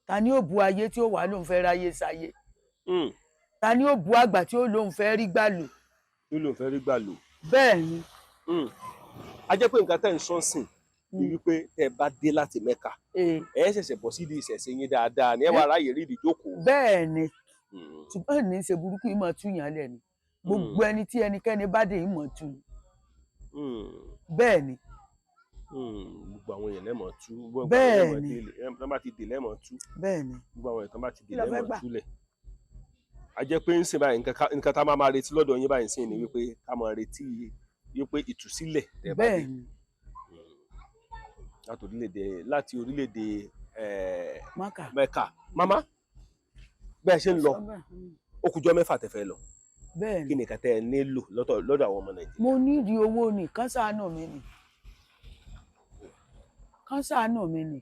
Ta ni ó bu ayé tí ó wà lóun fẹ́ ráyé sáyé? Ta ni ó bu àgbà tí ó lóun fẹ́ rí gbà lò? Tí lóun fẹ́ rí gbà lò. Bẹ́ẹ̀ ni. A jẹ́ pé nǹkan tẹ́ ń sọ sìn ni wípé tẹ́ ẹ bá dé láti Mẹ́kà, ẹ ṣẹ̀ṣẹ̀ bọ̀ sídìí ìṣẹ̀ṣe yín dáadáa ni ẹ wà ráyè rí ìdíjókòó. Bẹ́ẹ̀ ni, ṣùgbọ́n ní í ṣe burúkú yìí mọ̀ tú yàn lẹ̀ ni. Gbogbo ẹni tí ẹnikẹ́ni bá dé yìí mọ̀ tú ni. Bẹ́ẹ̀ ni. Gbogbo àwọn èèyàn lẹ́mọ̀ tú. Bẹ́ẹ̀ ni. Tán bá ti dè lẹ́mọ̀ tú. Bẹ́ẹ̀ ni. Gbogbo àwọn èèyàn tán bá ti dè Kí lo fẹ́ lẹ́mọ̀ gbà? túlẹ̀. A jẹ́ pé ń sìn báyìí, nǹkan tá a máa retí lọ́dọ̀ yín báyìí sìn ni wípé ká máa retí wípé ìtúsílẹ̀ tẹ́ bá dé Bẹ́ẹ̀ ni. láti orílẹ̀-èdè Mẹ́kà. Mẹ́kà. Màmá, bẹ́ẹ̀ ṣe ń lọ, ó kùjọ́ 6 tẹ́ fẹ́ lọ. Bẹ́ẹ̀ ni. Kí ni nǹkan tẹ́ ẹ nílò lọ́dọ̀ àwọn ọmọ Nàìjíríà? Mo nídìí owó ni, kán ṣàánú mi ni, kán ṣàánú mi ni,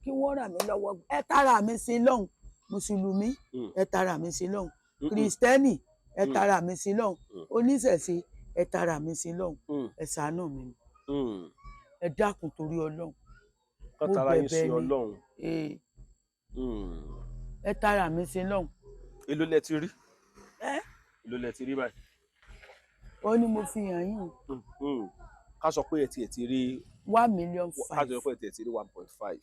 kí wọ́n ràn mí lọ́wọ́. Ẹ tara mi sí lọ́hùn, mùsùlùmí, ẹ tara mi sí lọ́hùn, kìrìsìtẹ́nì, ẹ tara mi sí lọ́hùn, oníṣẹ̀ṣe, ẹ tara mi sí lọ́hùn, ẹ ṣàánú mi ni, ẹ dákun torí Ọlọ́run. Kán Mo tara yín sí bẹ̀bẹ̀ ni. Ọlọ́run. Ẹ tara mi sí lọ́hùn. Èló lẹ ti rí? Ẹ? Èló lẹ ti rí báyìí? Ó ní mo fi hàn yín o. Ká sọ pé ẹ tiẹ̀ ti rí 1 million Ká five. sọ pé ẹ tiẹ̀ ti rí 1.5.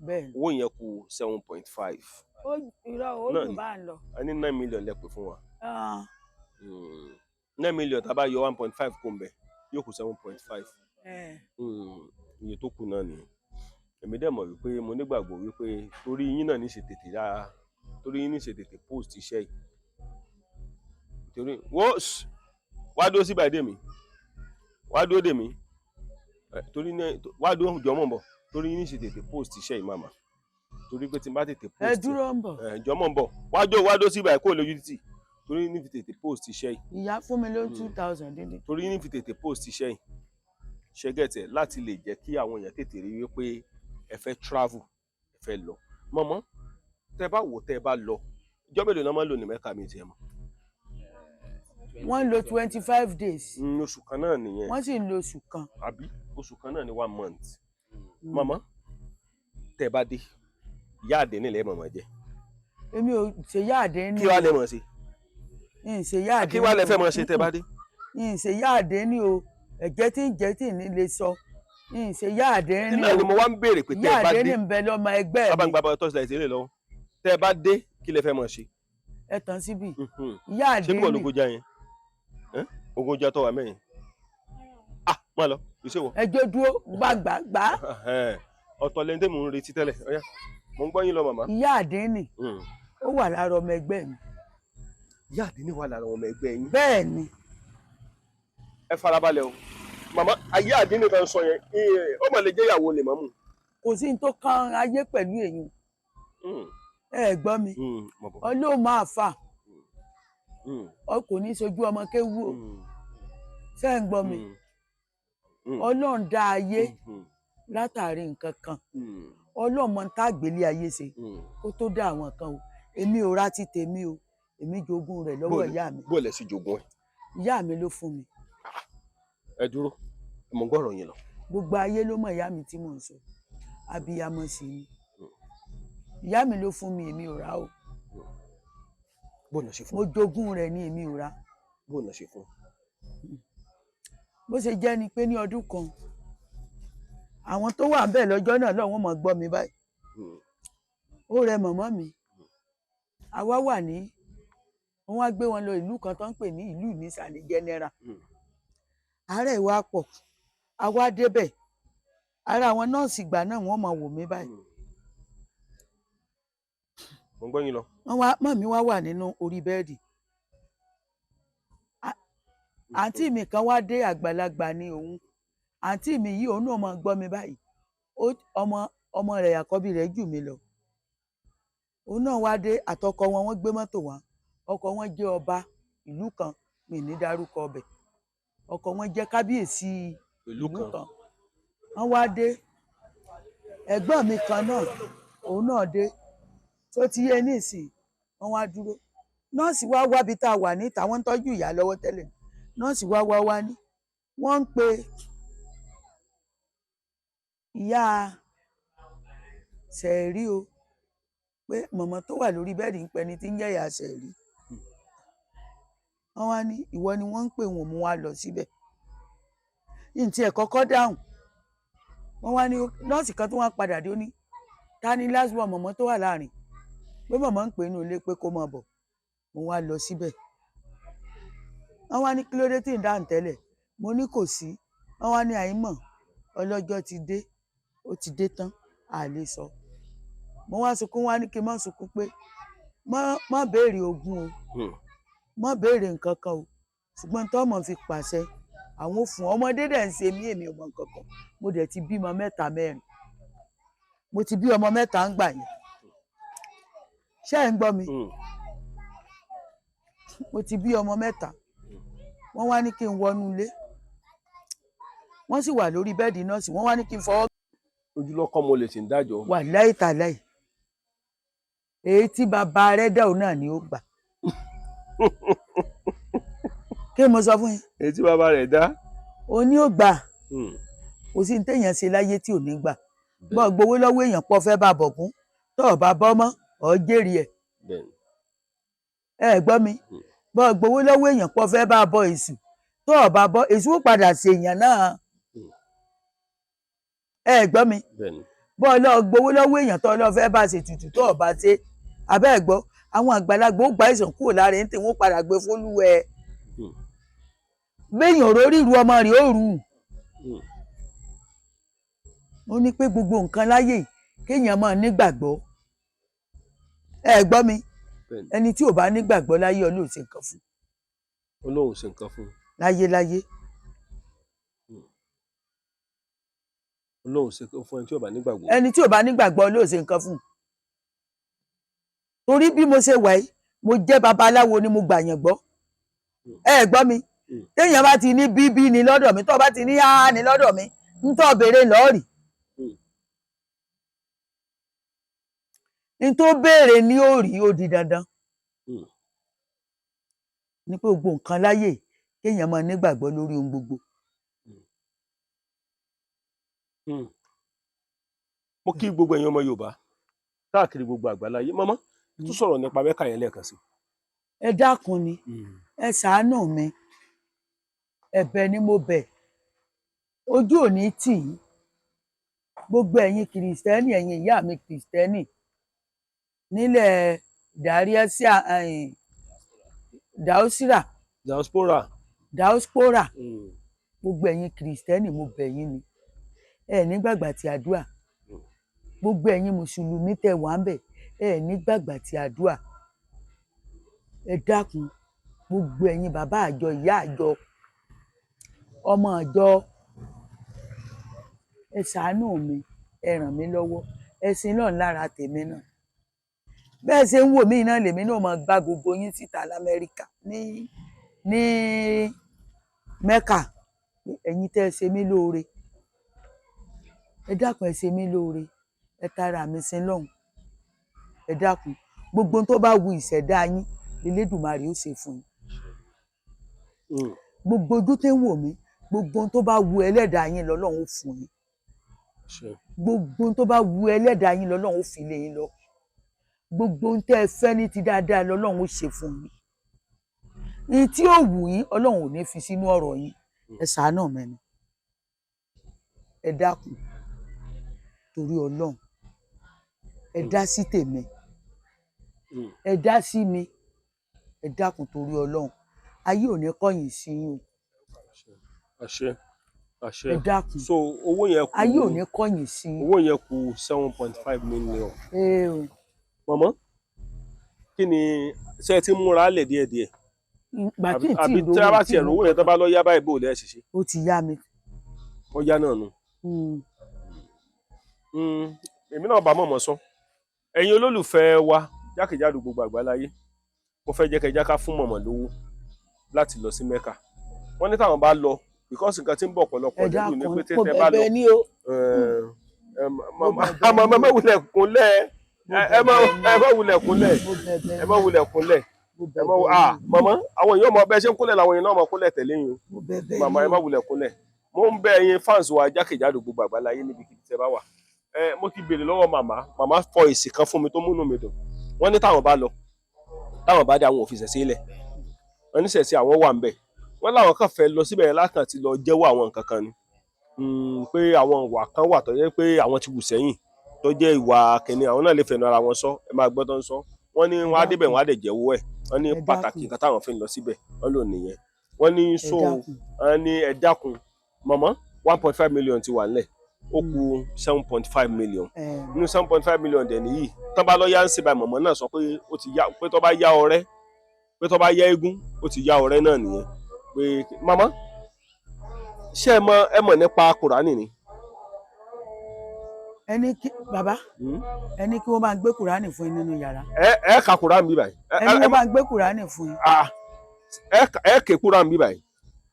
Bẹ́ẹ̀ ni. Owó yẹn kù 7.5. Ó irọ́, ó Náà jù ni. bá ń lọ. A ní 9 million lẹ pè fún wa. Ah, 9 million, tá a bá yọ 1.5 kó ń bẹ̀, yóò kù 7.5. Eh. Iye tó kù náà nìyẹn. Èmi dẹ̀ mọ̀ wípé mo nígbàgbọ́ wípé torí yín náà ní ṣe tètè dáa, torí yín ní ṣe tètè post iṣẹ́ yìí, torí wọ́n wá dúró síbà dè mí, wá dúró dè mí. Torí ní wá dúró jọmọ̀ bọ̀, torí yín ní ṣe tètè post iṣẹ́ yìí, màmá, torí pé tí n bá tètè post Ẹ dúró ń bọ̀. Jọmọ̀ bọ̀, wá dúró, wá dúró síbà kó lójú títì, torí ní fi tètè post iṣẹ́ yìí. Ìyá fún mi ló 2,000 dídín. Torí ní fi tètè post iṣẹ́ yìí, ṣẹ́gẹ̀tẹ̀ láti lè jẹ́ kí àwọn èèyàn tètè rí wípé ẹ fẹ́ travel, ẹ fẹ́ lọ. Mọ̀mọ́, tẹ́ bá wò, tẹ́ bá lọ, ìjọ́ mélòó náà máa ń lò ní Mẹ́kà mi tiẹ̀ mọ́? Wọ́n ń lo 25 days. Oṣù kan náà nìyẹn. Wọ́n sì ń lo oṣù kan. Àbí oṣù kan náà ní one month. Mọ̀mọ́, tẹ́ bá dé, ìyá àdé nílẹ̀ mọ̀mọ́ jẹ́. Èmi ò ṣe yá àdé ní. Kí wàá lẹ mọ̀ ṣe? Ń ṣe yá àdé. Kí wàá lẹ fẹ́ mọ̀ ṣe tẹ́ bá dé? Ń ṣe yá àdé ní o. Ẹ̀jẹ̀ tí ń jẹ́ tí ní lè sọ. Ń ṣe yá àdé ní Náà o. ni mo wá ń béèrè pé tẹ́ Yá ẹ bá àdé dé ní ń bẹ lọ́mọ ẹgbẹ́ sábà ń mi. gba bọ́ torchlight ilé lọ́wọ́. Tẹ́ ẹ bá dé, kí lẹ fẹ́ mọ̀ ṣe? Ẹ tàn síbì. Ìyá àdé Ṣé bí wọ́n ní. lógójá yẹn? Ẹ́n? Ogójá tó wà mẹ́yìn, ah, má lọ ìṣèwọ. Ẹjọ́ dúró gbàgbàgbà. Ọ̀tọ̀ lẹ́ni tẹ́ mò ń retí tẹ́lẹ̀. Ọ̀yá, mò ń gbọ́ yín lọ, màmá. Ìyá àdé ní ó wà lára ọmọ ẹgbẹ́ mi. Ìyá àdínní wà lára ọmọ ẹgbẹ́ yín? Bẹ́ẹ̀ ni. Ẹ farabalẹ̀ o, màmá. Ayé àdínní kan sọ yẹn, ó mà lè jẹ́ ìyàwó lè mọ́mù. Kò sí ní tó kan ayé pẹ̀lú èyí. Ẹ gbọ́ mi, Ọlọ́run máa fà ọ, kò ní sojú ọmọ kéwú o. Ṣé ń gbọ́ mi? Ọlọ́run dá ayé látàrí nǹkan kan. Ọlọ́run mọ tá àgbélé ayé ṣe kó tó dá àwọn kan o. Èmi ò ra ti tèmi o, èmi jogún rẹ̀ lọ́wọ́ ìyá mi. Bó lẹ sì jogún ẹ? Ìyá mi ló fún mi. Ẹ dúró, mò ń gbọ́rọ̀ yín lọ. Gbogbo ayé ló mọ ìyá mi tí mò ń sọ, abiyamọ sì ni ìyá mi. Ló fún mi, èmi ò rà o. Bó lọ ṣe fún? Mo jogún rẹ̀ ní, èmi ò rà. Bó lọ ṣe fún? Bó ṣe jẹ́ ni pé ní ọdún kan, àwọn tó wà ńbẹ̀ lọ́jọ́ náà lọ́wọ́ mọ̀ gbọ́ mi báyìí. Ó rẹ mọ̀mọ́ mi. Àwa wà ní, wọ́n wá gbé wọn lọ ìlú kan tó ń pè ní ìlú ìnísàlẹ̀ general. Àárẹ̀ wa pọ̀. Àwa débẹ̀, ara àwọn nọ́ọ̀sì ìgbà náà, wọ́n máa wò mí báyìí. Mò ń gbọ́ yín lọ. Wọ́n wá mọ̀ mí, wá wà nínú orí bẹ́ẹ̀dì. Àǹtí mi kan wá dé, àgbàlagbà ni òun. Àǹtí mi yìí, òun náà máa gbọ́ mi báyìí. Ọmọ ọmọ rẹ̀ àkọ́bí rẹ̀ jù mí lọ. Òun náà wá dé àtọkọ wọn. Wọ́n gbé mọ́tò wá. Ọkọ wọn jẹ́ ọba ìlú kan, mi ní dárúkọ ọbẹ̀. Ọkọ wọn jẹ́ kábíyèsí ìlú kan. Wọ́n wá dé. Ẹ̀gbọ́n mi kan náà, òun náà dé. Tó ti yé nísìn, wọ́n wá dúró. Nọ́ọ̀sì wá wábi tá a wà níta. Wọ́n ń tọ́jú ìyá lọ́wọ́ tẹ́lẹ̀. Nọ́ọ̀sì wá wá wá ní wọ́n ń pe ìyá Sẹ̀rí o, pé mọ̀mọ́ tó wà lórí bẹ́ẹ̀dì ń pẹni tí ń jẹ̀yà Sẹ̀rí. Wọ́n wá ní ìwọ ni wọ́n ń pè wọ́n, mú wa lọ síbẹ̀. Yìí tí ẹ̀ kọ́kọ́ dáhùn. Wọ́n wá ní nọ́ọ̀sì kan tó wá padà dé, ó ní ta ni last born mọ̀mọ́ tó wà láàrin, pé mọ̀mọ́ ń pè inú ilé pé kó máa bọ̀. Mo wá lọ síbẹ̀. Wọ́n wá ní kí ló dé tí ń dáhùn tẹ́lẹ̀? Mo ní kò sí. Wọ́n wá ní àìmọ̀, ọlọ́jọ́ ti dé, ó ti dé tán, à lè sọ. Mo wá sunkún, wá ní kí n má sunkún, pé má béèrè ogún o, má béèrè nǹkan kan o, ṣùgbọ́n tọ́mọ̀ fi pàṣẹ àwọn ò fún ọmọdé dẹ̀ ń ṣe mí, èmi ò mọ nǹkan kan. Mo dẹ̀ ti bímọ mẹ́ta mẹ́rin, mo ti bí ọmọ mẹ́ta ń gbà yẹn. Ṣé ẹ̀ ń gbọ́ mi? Mo ti bí ọmọ mẹ́ta. Wọ́n wá ní kí n wọnú ilé, wọ́n sì wà lórí bẹ́ẹ̀dì nọ́ọ̀sì. Wọ́n wá ní kí n fọwọ́. Ojúlọ́kọ́ mo lè ti ń dájọ́. Wà láì tàláì, èyí tí bàbá rẹ̀ dà òun náà ni ó gbà. Kí mo sọ fún yín? Èyí tí bàbá rẹ̀ dá. Òun ni ó gbà. Kò sí ní téèyàn ṣe láyé tí ò ní gbà. Bọ́ gbowó lọ́wọ́ èèyàn pọ̀ fẹ́ bá bọ̀gún, tó o bá bọ́ mọ́ ọ̀ jèrè ẹ̀. Ẹ gbọ́ mi? Bọ́ gbowó lọ́wọ́ èèyàn pọ̀ fẹ́ bá bọ èṣù, tó o bá bọ́, èṣù ó padà ṣe èèyàn náà. Ẹ gbọ́ mi? Bọ́ ọ lọ gbowó lọ́wọ́ èèyàn tó lọ fẹ́ bá ṣe tutù, tó o bá ṣe abẹ́ ẹ̀ gbọ́, àwọn àgbàlagbà ó gba ìsàn kúrò lára ẹ̀ ń tẹ̀, wọ́n padà gbé fólúwẹ̀. Béèyàn rórí ìrú ọmọ rẹ̀ ó rù ú. Ó ní pé gbogbo nǹkan láyè kéèyàn máa nígbàgbọ́. Ẹ gbọ́ mi? Ẹni tí ò bá nígbàgbọ́ láyé, Ọlọ́run ṣe nǹkan fún. Ọlọ́run ṣe nǹkan fún. Láyé láyé. Ọlọ́run ṣe nǹkan fún ẹni tí ò bá nígbàgbọ́. Ẹni tí ò bá nígbàgbọ́, Ọlọ́run ṣe nǹkan fún. Torí bí mo ṣe wà yìí, mo jẹ́ babaláwo ni, mo gbàyàn gbọ́. Ẹ gbọ́ mi? Téèyàn bá ti ní bíbí ni lọ́dọ̀ mi, tó bá ti ní áá ni lọ́dọ̀ mi, ń tọ́ béèrè lọ́ọ̀rì. N tó béèrè ní òrì, ó di dandan ní pé gbogbo nǹkan láyè kéèyàn máa nígbàgbọ́ lórí ohun gbogbo. Mo kí gbogbo ẹ̀yin ọmọ Yorùbá káàkiri gbogbo àgbáláyé. Mọ́mọ́ tún sọ̀rọ̀ nípa Mẹ́kà yẹn lẹ́ẹ̀kan sí. Ẹ dákun ni, ẹ ṣàánú mi, ẹ̀bẹ̀ ni mo bẹ̀, ojú ò ní tì í. Gbogbo ẹ̀yin kìrìsìtẹ́nì, ẹ̀yin ìyá mi kìrìsìtẹ́nì nílẹ̀ dàríẹ́síà, dàósírà, diaspora, diaspora, gbogbo ẹ̀yin kìrìsìtẹ́nì, mo bẹ̀ yín ni, ẹ nígbàgbà tí àdúà. Gbogbo ẹ̀yin mùsùlùmí tẹ́ wà ń bẹ̀, ẹ nígbàgbà tí àdúà. Ẹ dákun, gbogbo ẹ̀yin bàbá àjọ, ìyá àjọ, ọmọ àjọ, ẹ ṣàánú mi, ẹ ràn mí lọ́wọ́, ẹ sin náà lára tèmi náà. Bẹ́ẹ̀ ṣe ń wò mí náà, lèmi náà máa gba gbogbo yín síta lamẹ́ríkà ní Mẹ́kà. Ẹ̀yin tẹ́ ẹ ṣe mí lóore, ẹ dákun, ẹ ṣe mí lóore, ẹ tara mi sin lọ́hùn. Ẹ dákun, gbogbo tó bá wu ìṣẹ̀dá yín l'Elédùmarè ó ṣe fún yín. Gbogbo ojú tí ń wò mí, gbogbo tó bá wu ẹlẹ́dàá yín lọ́lọ́run ó fún yín. Gbogbo tó bá wu ẹlẹ́dàá yín lọ́lọ́run ó fi lé yín lọ. Gbogbo ohun tẹ́ ẹ fẹ́ ní ti dáadáa lọ́lọ́run ó ṣe fún yín. Ní tí ó wù yín, Ọlọ́run ò ní fi sínú ọ̀rọ̀ yín. Ẹ ṣàánú mi ni, ẹ dákun torí Ọlọ́run, ẹ dá sí tèmi, ẹ dá sí mi, ẹ dákun torí Ọlọ́run. Ayé ò ní kọ̀yìn sí yín o. Àṣẹ, àṣẹ. Ẹ dákun. So owó yẹn kù. Ayé ò ní kọ̀yìn sí yín. Owó yẹn kù 7.5 million. Mọ̀mọ́, kí ni ṣé ẹ ti ń múra lẹ̀ díẹ̀díẹ̀? Ìgbà tí n tí Àbí ì tí a bá tiẹ̀ rówó yẹn, tó bá lọ yá báyìí, bò lẹ́ ṣiṣẹ́? Ó ti yá mi. Ó yá náà nù. Èmi náà bá mọ̀mọ́ sọ, ẹ̀yin olólùfẹ́ wa jákèjádò gbogbo àgbáláyé, mo fẹ́ jẹ́ kẹ́ já ká fún mọ̀mọ́ lówó láti lọ sí Mẹ́kà. Wọ́n ní táwọn bá lọ, because nǹkan tí ń bọ̀ ọ̀pọ̀lọpọ̀ Ẹ lẹ́rù ni dákun, pé mo tẹ́tẹ́ bá lọ bẹ̀bẹ̀ ní o. Ẹ má wulẹ̀ kúnlẹ̀, ẹ má wulẹ̀ kúnlẹ̀, ẹ má wulẹ̀ kúnlẹ̀, ẹ má ah màmá, àwọn èèyàn mọ bẹ́ẹ̀ ṣe ń kúnlẹ̀ làwọn èèyàn náà mọ kúnlẹ̀ tẹ̀lé yín o. Màmá, ẹ má wulẹ̀ kúnlẹ̀. Mo ń bẹ̀ ẹ̀yin fans wa jákèjádò gbogbo àgbáláyé níbikíbi tẹ́ bá wà. Ẹ mo ti béèrè lọ́wọ́ màmá, màmá fọ èsì kan fún mi tó múnú mi dùn. Wọ́n ní táwọn bá lọ, táwọn bá dé, àwọn ò fi ṣẹ̀ṣẹ̀ lẹ̀. Wọ́n ní ṣẹ̀ṣẹ̀ àwọn wà ń bẹ̀. Wọ́n láwọn kàn fẹ́ lọ síbẹ̀ yẹn lákàn ti lọ jẹ́wọ́ àwọn nǹkan kan ni. Pé àwọn ìwà kan wà tó jẹ́ pé àwọn ti wù sẹ́yìn tó jẹ́ ìwà kìnìún, àwọn náà lè fẹnu ara wọn sọ. Ẹ máa gbọ́ tó ń sọ. Wọ́n ní wọ́n á débẹ̀, wọ́n á dẹ̀ jẹ́wọ́ ẹ̀. Wọ́n ní Ẹ dákun. pàtàkì nǹkan táwọn fi ń lọ síbẹ̀ wọ́n lò nìyẹn. Wọ́n ní Ẹ so dákun. Wọ́n ní ẹ dákun mọ̀mọ́, 1.5 million ti wà nílẹ̀, ó kù 7.5 million. Nínú 7.5 million dẹ̀ nìyí, tán bá lọ yá ń ṣe báyìí, mọ̀mọ́ náà sọ pé ó ti yá, pé tó bá yá ọrẹ́, pé tó bá yá eégún, ó ti yá ọrẹ́ náà nìyẹn. Pé màmá, ṣé ẹ mọ̀ nípa Kùránì ni? Ẹni kí bàbá, ẹni kí wọ́n bá ń gbé Kùránì fún yín nínú yàrá. Ẹ ka Kùránì bí báyìí. Ẹni wọ́n bá ń gbé Kùránì fún yín. Ah, ẹ ké Kùránì bí báyìí.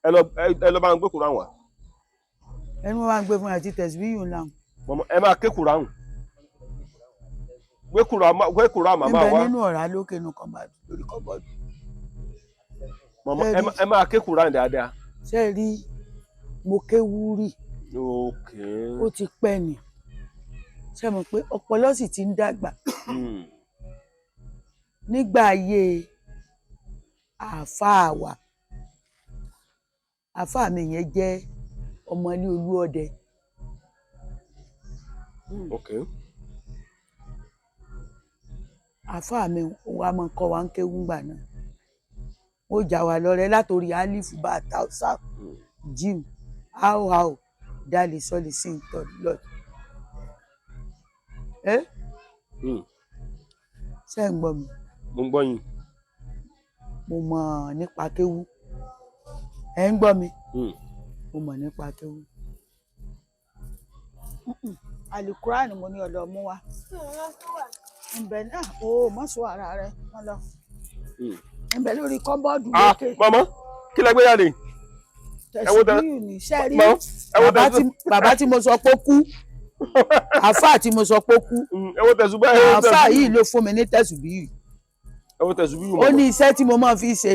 Ẹ lọ bá ń gbé Kùránì wá. Ẹni wọ́n bá ń gbé fún yín àti tẹ̀síbíyù ńlá. Mọ̀mọ́, ẹ máa ké Kùránì, gbé Kùránì, gbé Kùránì màmá Níbẹ̀ wa. nínú ọ̀rá lókè nù kọ́mbàdù lórí kọ́bọ̀dù. Mọ̀mọ́, ẹ máa ké Kùránì dáadáa. Ṣé ẹ rí, mo kéwú rí. Ó ti pẹ́ ni. Ṣé mọ̀ pé ọpọlọ sì ti ń dàgbà? Nígbà ayé àáfàá wa, àáfàá mi yẹn jẹ́ ọmọlé Olúọdẹ. Àáfàá mi wa máa ń kọ́ wa ń kéwú ńgbà náà. Ó jà wá lọ́rẹ látòrí alifu bá tausa jim how how dali sọlì sí ntọ lọ. Ẹ ṣé ń gbọ́ mi? Mo ń gbọ́ yín. Mo mọ̀ nípa kéwú. Ẹ ń gbọ́ mi? Mo mọ̀ nípa kéwú. Alukurani mo ní ọlọ mú wa nbẹ náà o mọ sọ ara rẹ wọn lọ nbẹ lórí kọbọọdù Ah, lókè. Màmá, kí lẹ gbé jáde? Ẹ wo Tẹsíbíù ní sẹrí. Màmá, ẹ wo Bàbá tẹ̀sí. Bàbá tí mo sọ pé ó kú, àáfàá tí mo sọ pé ó kú, Ẹ wo tẹ̀sùbá, ẹ wo àáfàá tẹ̀sùbí. yìí ló fún mi ní tẹ̀sùbíyù. Ẹ wo tẹ̀sùbí. Ó ní iṣẹ́ tí mo máa fi ṣe.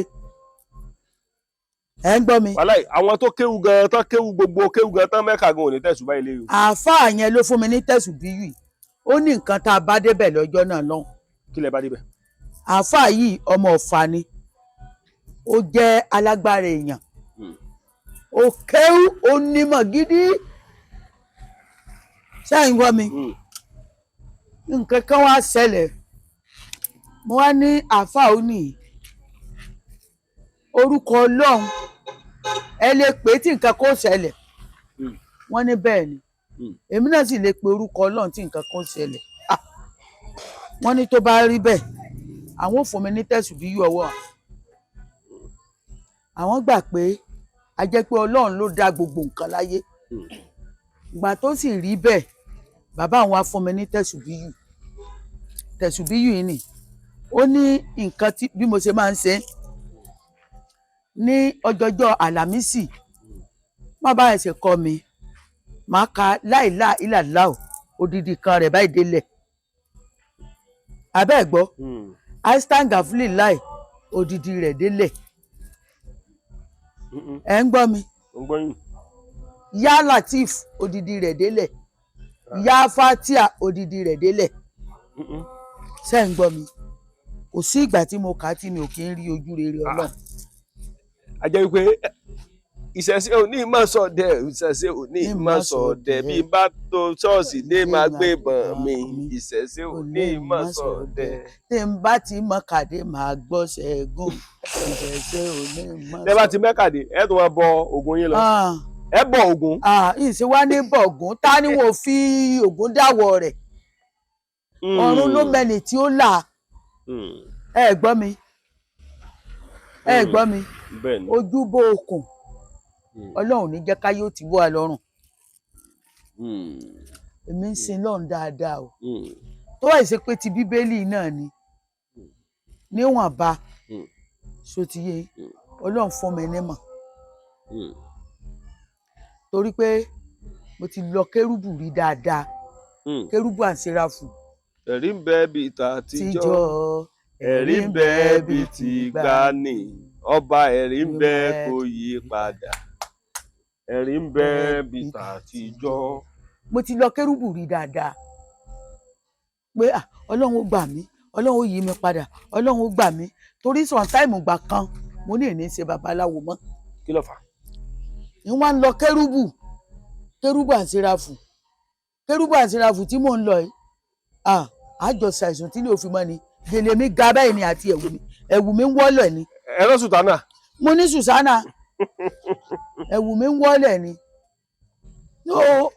Ẹ ń gbọ́ mi? Wàláì, àwọn tó kéwu gan, tán kéwu gbogbo kéwu gan tán mẹ́ka gan ò ní tẹ̀sùbá ilé yìí. Àáfàá yẹn ló fún mi ní tẹ̀sùbíyù yìí. Ó ní nǹkan tá a bá débẹ̀ lọ́jọ́ náà lọ́hùn. Kí lẹ bá débẹ̀? Àáfàá yìí ọmọ Ọ̀fà ni. Ó jẹ́ alágbára èèyàn, ó kéwú, ó nímọ̀ gidi. Sẹ́yìn gbọ́ mi? Nǹkan kan wá ṣẹlẹ̀. Mo wá ní àáfàá, ó ní orúkọ Ọlọ́run ẹ lè pè é tí nǹkan kó ṣẹlẹ̀. Wọ́n ní bẹ́ẹ̀ ni, èmi náà sì lè pe orúkọ Ọlọ́run tí nǹkan kan ṣẹlẹ̀. Ah! Wọ́n ní tó bá rí bẹ́ẹ̀, àwọn ò fún mi ní tẹ̀sùbíyù ọwọ́. Àwọn gbà pé a jẹ́ pé Ọlọ́run ló dá gbogbo nǹkan láyé. Ìgbà tó sì rí bẹ́ẹ̀, bàbá àwọn á fún mi ní tẹ̀sùbíyù. Tẹ̀sùbíyù yìí ni ó ní nǹkan tí bí mo ṣe máa ń ṣe ní ọjọjọ́ Àlàmísì, má bá ẹsẹ̀ kọ mi, màá ka láìláà ìlàláò odidi kan rẹ̀ báyìí délẹ̀ abẹ́ ẹ̀ gbọ́, einstein gafili láì odidi rẹ̀ délẹ̀. Ẹ̀ ń gbọ́ mi? Mo ń gbọ́ yín. Ya Latif odidi rẹ̀ délẹ̀, ya Fatia odidi rẹ̀ délẹ̀. Ṣé ń gbọ́ mi? Kò sí ìgbà tí mo kà á tí mi ò kí ń rí ojú rere Ọlọ́run. A jẹ́ wípé ìṣẹ̀ṣe òní má sọ dẹ, ìṣẹ̀ṣe òní má sọ dẹ, bí bá tó ṣọ́ọ̀ṣì ní máa gbé bọn mi, ìṣẹ̀ṣe òní má sọ dẹ. Tí n bá ti mọ kàdé, màá gbọ́ ṣẹ́gun, ìṣẹ̀ṣe òní mọ̀. Tẹ́ bá ti mẹ́kàdé, ẹ tún máa bọ Ògún yín lọ. Ẹ bọ Ògún. Ìṣe wá ní bọ̀gún, ta ni wọn ò fi Ògún dáwọ́ rẹ̀? Ọ̀run ló mẹ́ni tí ó là. Ẹ gbọ́ mi? Ẹ gbọ́ mi? Bẹ́ẹ̀ ni. Ojú bó okùn, Ọlọ́run ní jẹ́ káyé ó ti wọ́ wa lọ́rùn. Èmi ń sin Ọlọ́run dáadáa o. Tó wà ṣe pé ti Bíbélì náà ni níwọ̀nba sotiye, Ọlọ́run fún mi nímọ̀, torí pé mo ti lọ kérúbù rí dáadáa, kérúbù àǹsẹ̀ráfù. Ẹ̀rí ń bẹ bíi tàtijọ́, tíjọ́. Ẹ̀rí ń bẹ bíi tìgbàanì, ọba ẹ̀rí ń bẹ kò yí padà, ẹ̀rí ń bẹ bíi tàtijọ́, Mo ti lọ kérúbù rí dáadáa pé ah, Ọlọ́run ó gbà mí, Ọlọ́run ó yí mi padà, Ọlọ́run ó gbà mí, torí sometime gbà kan mo ní ìní ṣe babaláwo mọ́. Kí ló fà á? Ní wọ́n ń lọ kérúbù, kérúbù àǹsíráfù, kérúbù àǹsíráfù tí mò ń lọ yìí, ah, àjọ ṣàìsùn tí lè fi mọ́ ni. Gèlè mi ga báyìí ni àti ẹ̀wù mi, ẹ̀wù mi ń wọ́lẹ̀ ni. Ẹ̀rọ sùtánà. Mo ní sùsánà, ẹ̀wù mi ń wọ́lẹ̀ ni.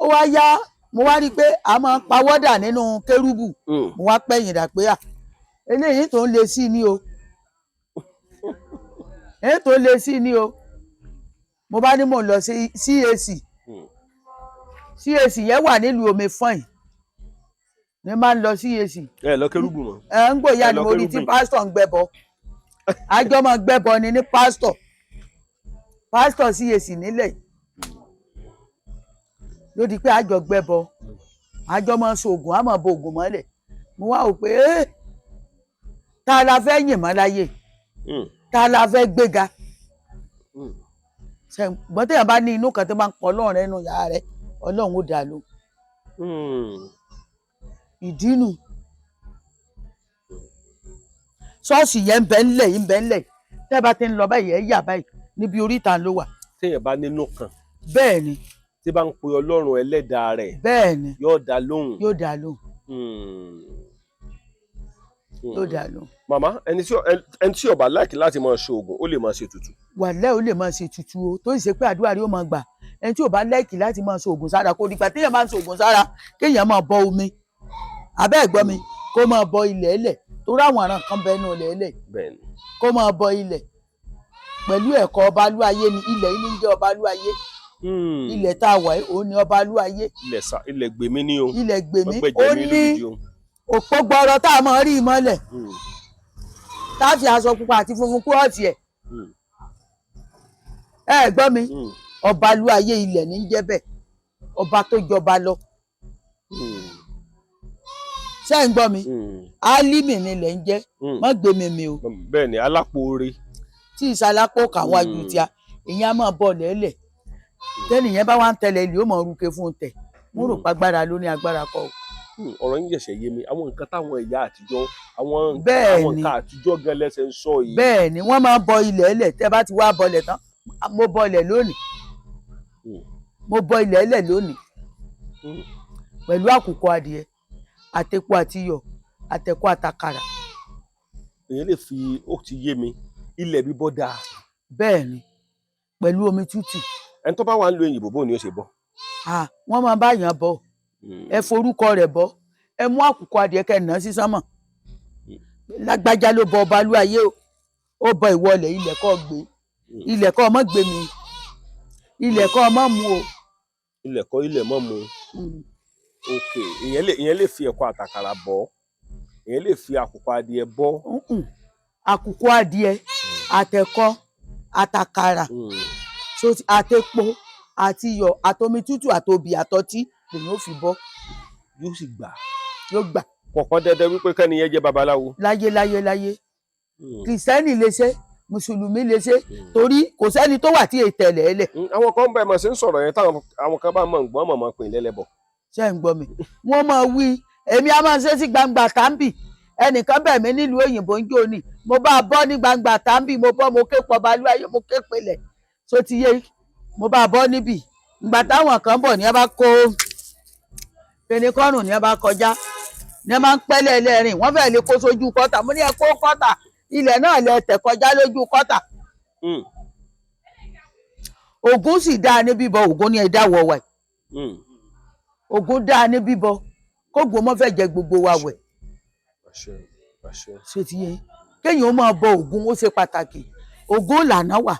Ó wá yá, mo wá rí i pé a máa ń pawọ́dà nínú kérúbù. Mo wá pẹ̀yìn dà pé à, eléyìí tó ń le sí ni o, èyí tó ń le sí ni o. Mo bá ní mò ń lọ sí CAC. CAC yẹn wà nílùú omi fọ́ìn ní máa ń lọ CAC. Ẹ lọ kérúbù mọ́. Ẹ ń gbòòyà Ẹ ni lọ mo rí tí kérúbù. Pásítọ̀ ń gbẹ́bọ, àjọ máa gbẹ́bọ ni ní pásítọ̀, pásítọ̀ CAC nílẹ̀ ló di pé àjọ gbẹ́bọ, àjọ máa ṣoògùn, àmọ́ bo ògùn mọ́lẹ̀. Mo wá wò pé ta la fẹ́ yìn mọ́ láyé, ta la fẹ́ gbéga? Ṣùgbọ́n téèyàn bá ní inú kan tó máa ń pọ̀ Ọlọ́run rẹ̀ nínú yàrá rẹ̀, Ọlọ́run ó dà lóhùn. Ìdínú ṣọ́ọ̀ṣì yẹn ń bẹ ńlẹ̀ yìí, ń bẹ ńlẹ̀. Tẹ́ bá ti ń lọ báyìí, ẹ̀ yà báyìí níbi oríta ló wà. Téèyàn bá nínú kan. Bẹ́ẹ̀ ni. Tí bá ń pe Ọlọ́run ẹlẹ́dàá rẹ̀. Bẹ́ẹ̀ ni. Yóò dá lóhùn. Yóò dá lóhùn. Yóò dá lóhùn. Màmá, ẹni tí ó bá láìkí láti máa ṣe oògùn, ó lè máa ṣe tutù. Wàlẹ́, ó lè máa ṣe tutù o, tó sì ṣe pé àdúrà rí ó máa gbà. Ẹni tí ò bá láìkí láti máa ṣe oògùn sára, kó dìgbà téèyàn máa ń ṣe oògùn sára, kéèyàn máa bọ omi abẹ́ ẹ̀gbọ́n mi, kó máa bọ ilẹ̀ ẹlẹ̀, torí àwọn àrùn kan bẹ nínú ilẹ̀ ẹlẹ̀. Bẹ́ẹ̀ni. Kó máa bọ ilẹ̀ pẹ̀lú ẹ̀kọ́ ọbalúayé ni. Ilẹ̀ yìí ní jẹ́ ọbalúayé. Ilẹ̀ tá a wà yìí, òun ni ọbalúayé. Ilẹ̀ gbèmí ni o. Ilẹ̀ gbèmí. Wọ́n gbẹ̀jẹ̀ Ó mi ní lódìdí o. òpó gbọrọ tá a máa rí ìmọ́lẹ̀, tá a fi aṣọ pupa àti funfun kúrọ́ọ̀tì ẹ̀. Ẹ gbọ́ mi, ọbalúayé ilẹ̀ ní jẹ́ bẹ́ẹ̀, ọba tó jọba lọ. Ṣé ń gbọ́ mi? Álímì ni ilẹ̀ ń jẹ́, má gbé mi mi o. Bẹ́ẹ̀ni, alápòore. Tí ìsalápò kàwọn ajú tíá, ìyẹn á máa bọ̀ lẹ́lẹ̀. Tẹ́nìyẹn bá wà ń tẹ̀lé ilé, ó mọ̀ rúkẹ fún un tẹ̀. Mo rò pàgbára ló ní agbára kọ o. Ọ̀rọ̀ yín ṣẹ̀ṣẹ̀ yé mi. Àwọn nǹkan táwọn ẹ̀yà àtijọ́, àwọn Bẹ́ẹ̀ ni. nǹkan àtijọ́ gan lẹ́sẹ̀ ń sọ yìí. Bẹ́ẹ̀ ni, wọ́n máa ń bọ ilẹ̀ ẹlẹ̀. Tẹ́ bá ti wá bọlẹ̀ tán, mo bọ ilẹ̀ lónìí, mo bọ ilẹ̀ ẹlẹ̀ lónìí pẹ̀lú àkùkọ adìẹ àtepo àti iyọ̀ àtẹ̀kọ àtàkàrà. Èyàn lè fi, ó ti yé mi, ilẹ̀ bíbọ́ dáa. Bẹ́ẹ̀ ni, pẹ̀lú omi tútù. Ẹni tó bá wà ń lo òyìnbó, bó ni ó ṣe bọ́? Ah, wọ́n máa bá yàn bọ̀. Ẹ forúkọ rẹ̀ bọ́, ẹ mú àkùkọ adìẹ kẹ́ ẹ nà sí sánmọ̀. Lágbájá ló bọ ọbalúayé o, ó bọ ìwọlẹ̀, ilẹ̀ kọ́ gbé, ilẹ̀ kọ́ ọmọ gbé mi, ilẹ̀ kọ́ ọmọ mu o. Ilẹ̀ kọ́ ilẹ̀ mọ́ mu. Ok, ìyẹn lè fi ẹ̀kọ àtàkàrà bọ́, ìyẹn lè fi àkùkọ adìẹ bọ́. Àkùkọ adìẹ àtẹ̀kọ àtàkàrà, àtẹ̀po àti iyọ̀ àtomi tútù àtobì àtọtí lèyìn ó fi bọ́. Yóò sì gbà. Yóò gbà. Kọ̀ọ̀kan dandan wípé kẹ́ni yẹn jẹ́ babaláwo. Láyé láyé láyé, kìrìsìtẹ́nì lè ṣe, mùsùlùmí lè ṣe, torí kò sẹ́ni tó wà tí ètè lẹ́lẹ̀. Àwọn kan bá ẹ mọ̀ sí ń sọ̀rọ̀ yẹn, táwọn àwọn kan bá mọ̀ ń gbọ́n mọ̀ mọ̀ pé lẹ́lẹ́bọ̀. Ṣé ń gbọ́ mi? Wọ́n máa wí, èmi á máa ṣe sí gbangba tàǹbì. Ẹnìkan bẹ̀ mí nílùú òyìnbó ń jò ní, mo bá a bọ́ ní gbangba tàǹbì, mo bọ́, mo ké pọ̀ balúwayé, mo ké pelẹ̀ tó ti yé, mo bá a bọ́ níbì. Ìgbà táwọn kan bọ̀ ní ẹ bá kó kìnìkọ́rùn ní ẹ bá kọjá ní ẹ máa ń pẹ́lẹ̀ ẹlẹ́rìn, wọ́n fẹ́ẹ́ lè kó sójú kọ́tà. Mo ní ẹ kó kọ́tà, ilẹ̀ náà lẹ tẹ̀ kọjá lójú kọ́tà. Ògún sì dáa ní bíbọ. Ògún ní ẹ dáwọ́ wẹ̀. Ògún dáa ní bíbọ, kógun mọ́ fẹ́ jẹ gbogbo wa wẹ̀. Ṣé ti yé? Kéèyàn ó máa bọ Ògún, ó ṣe pàtàkì. Ògún lànà wà.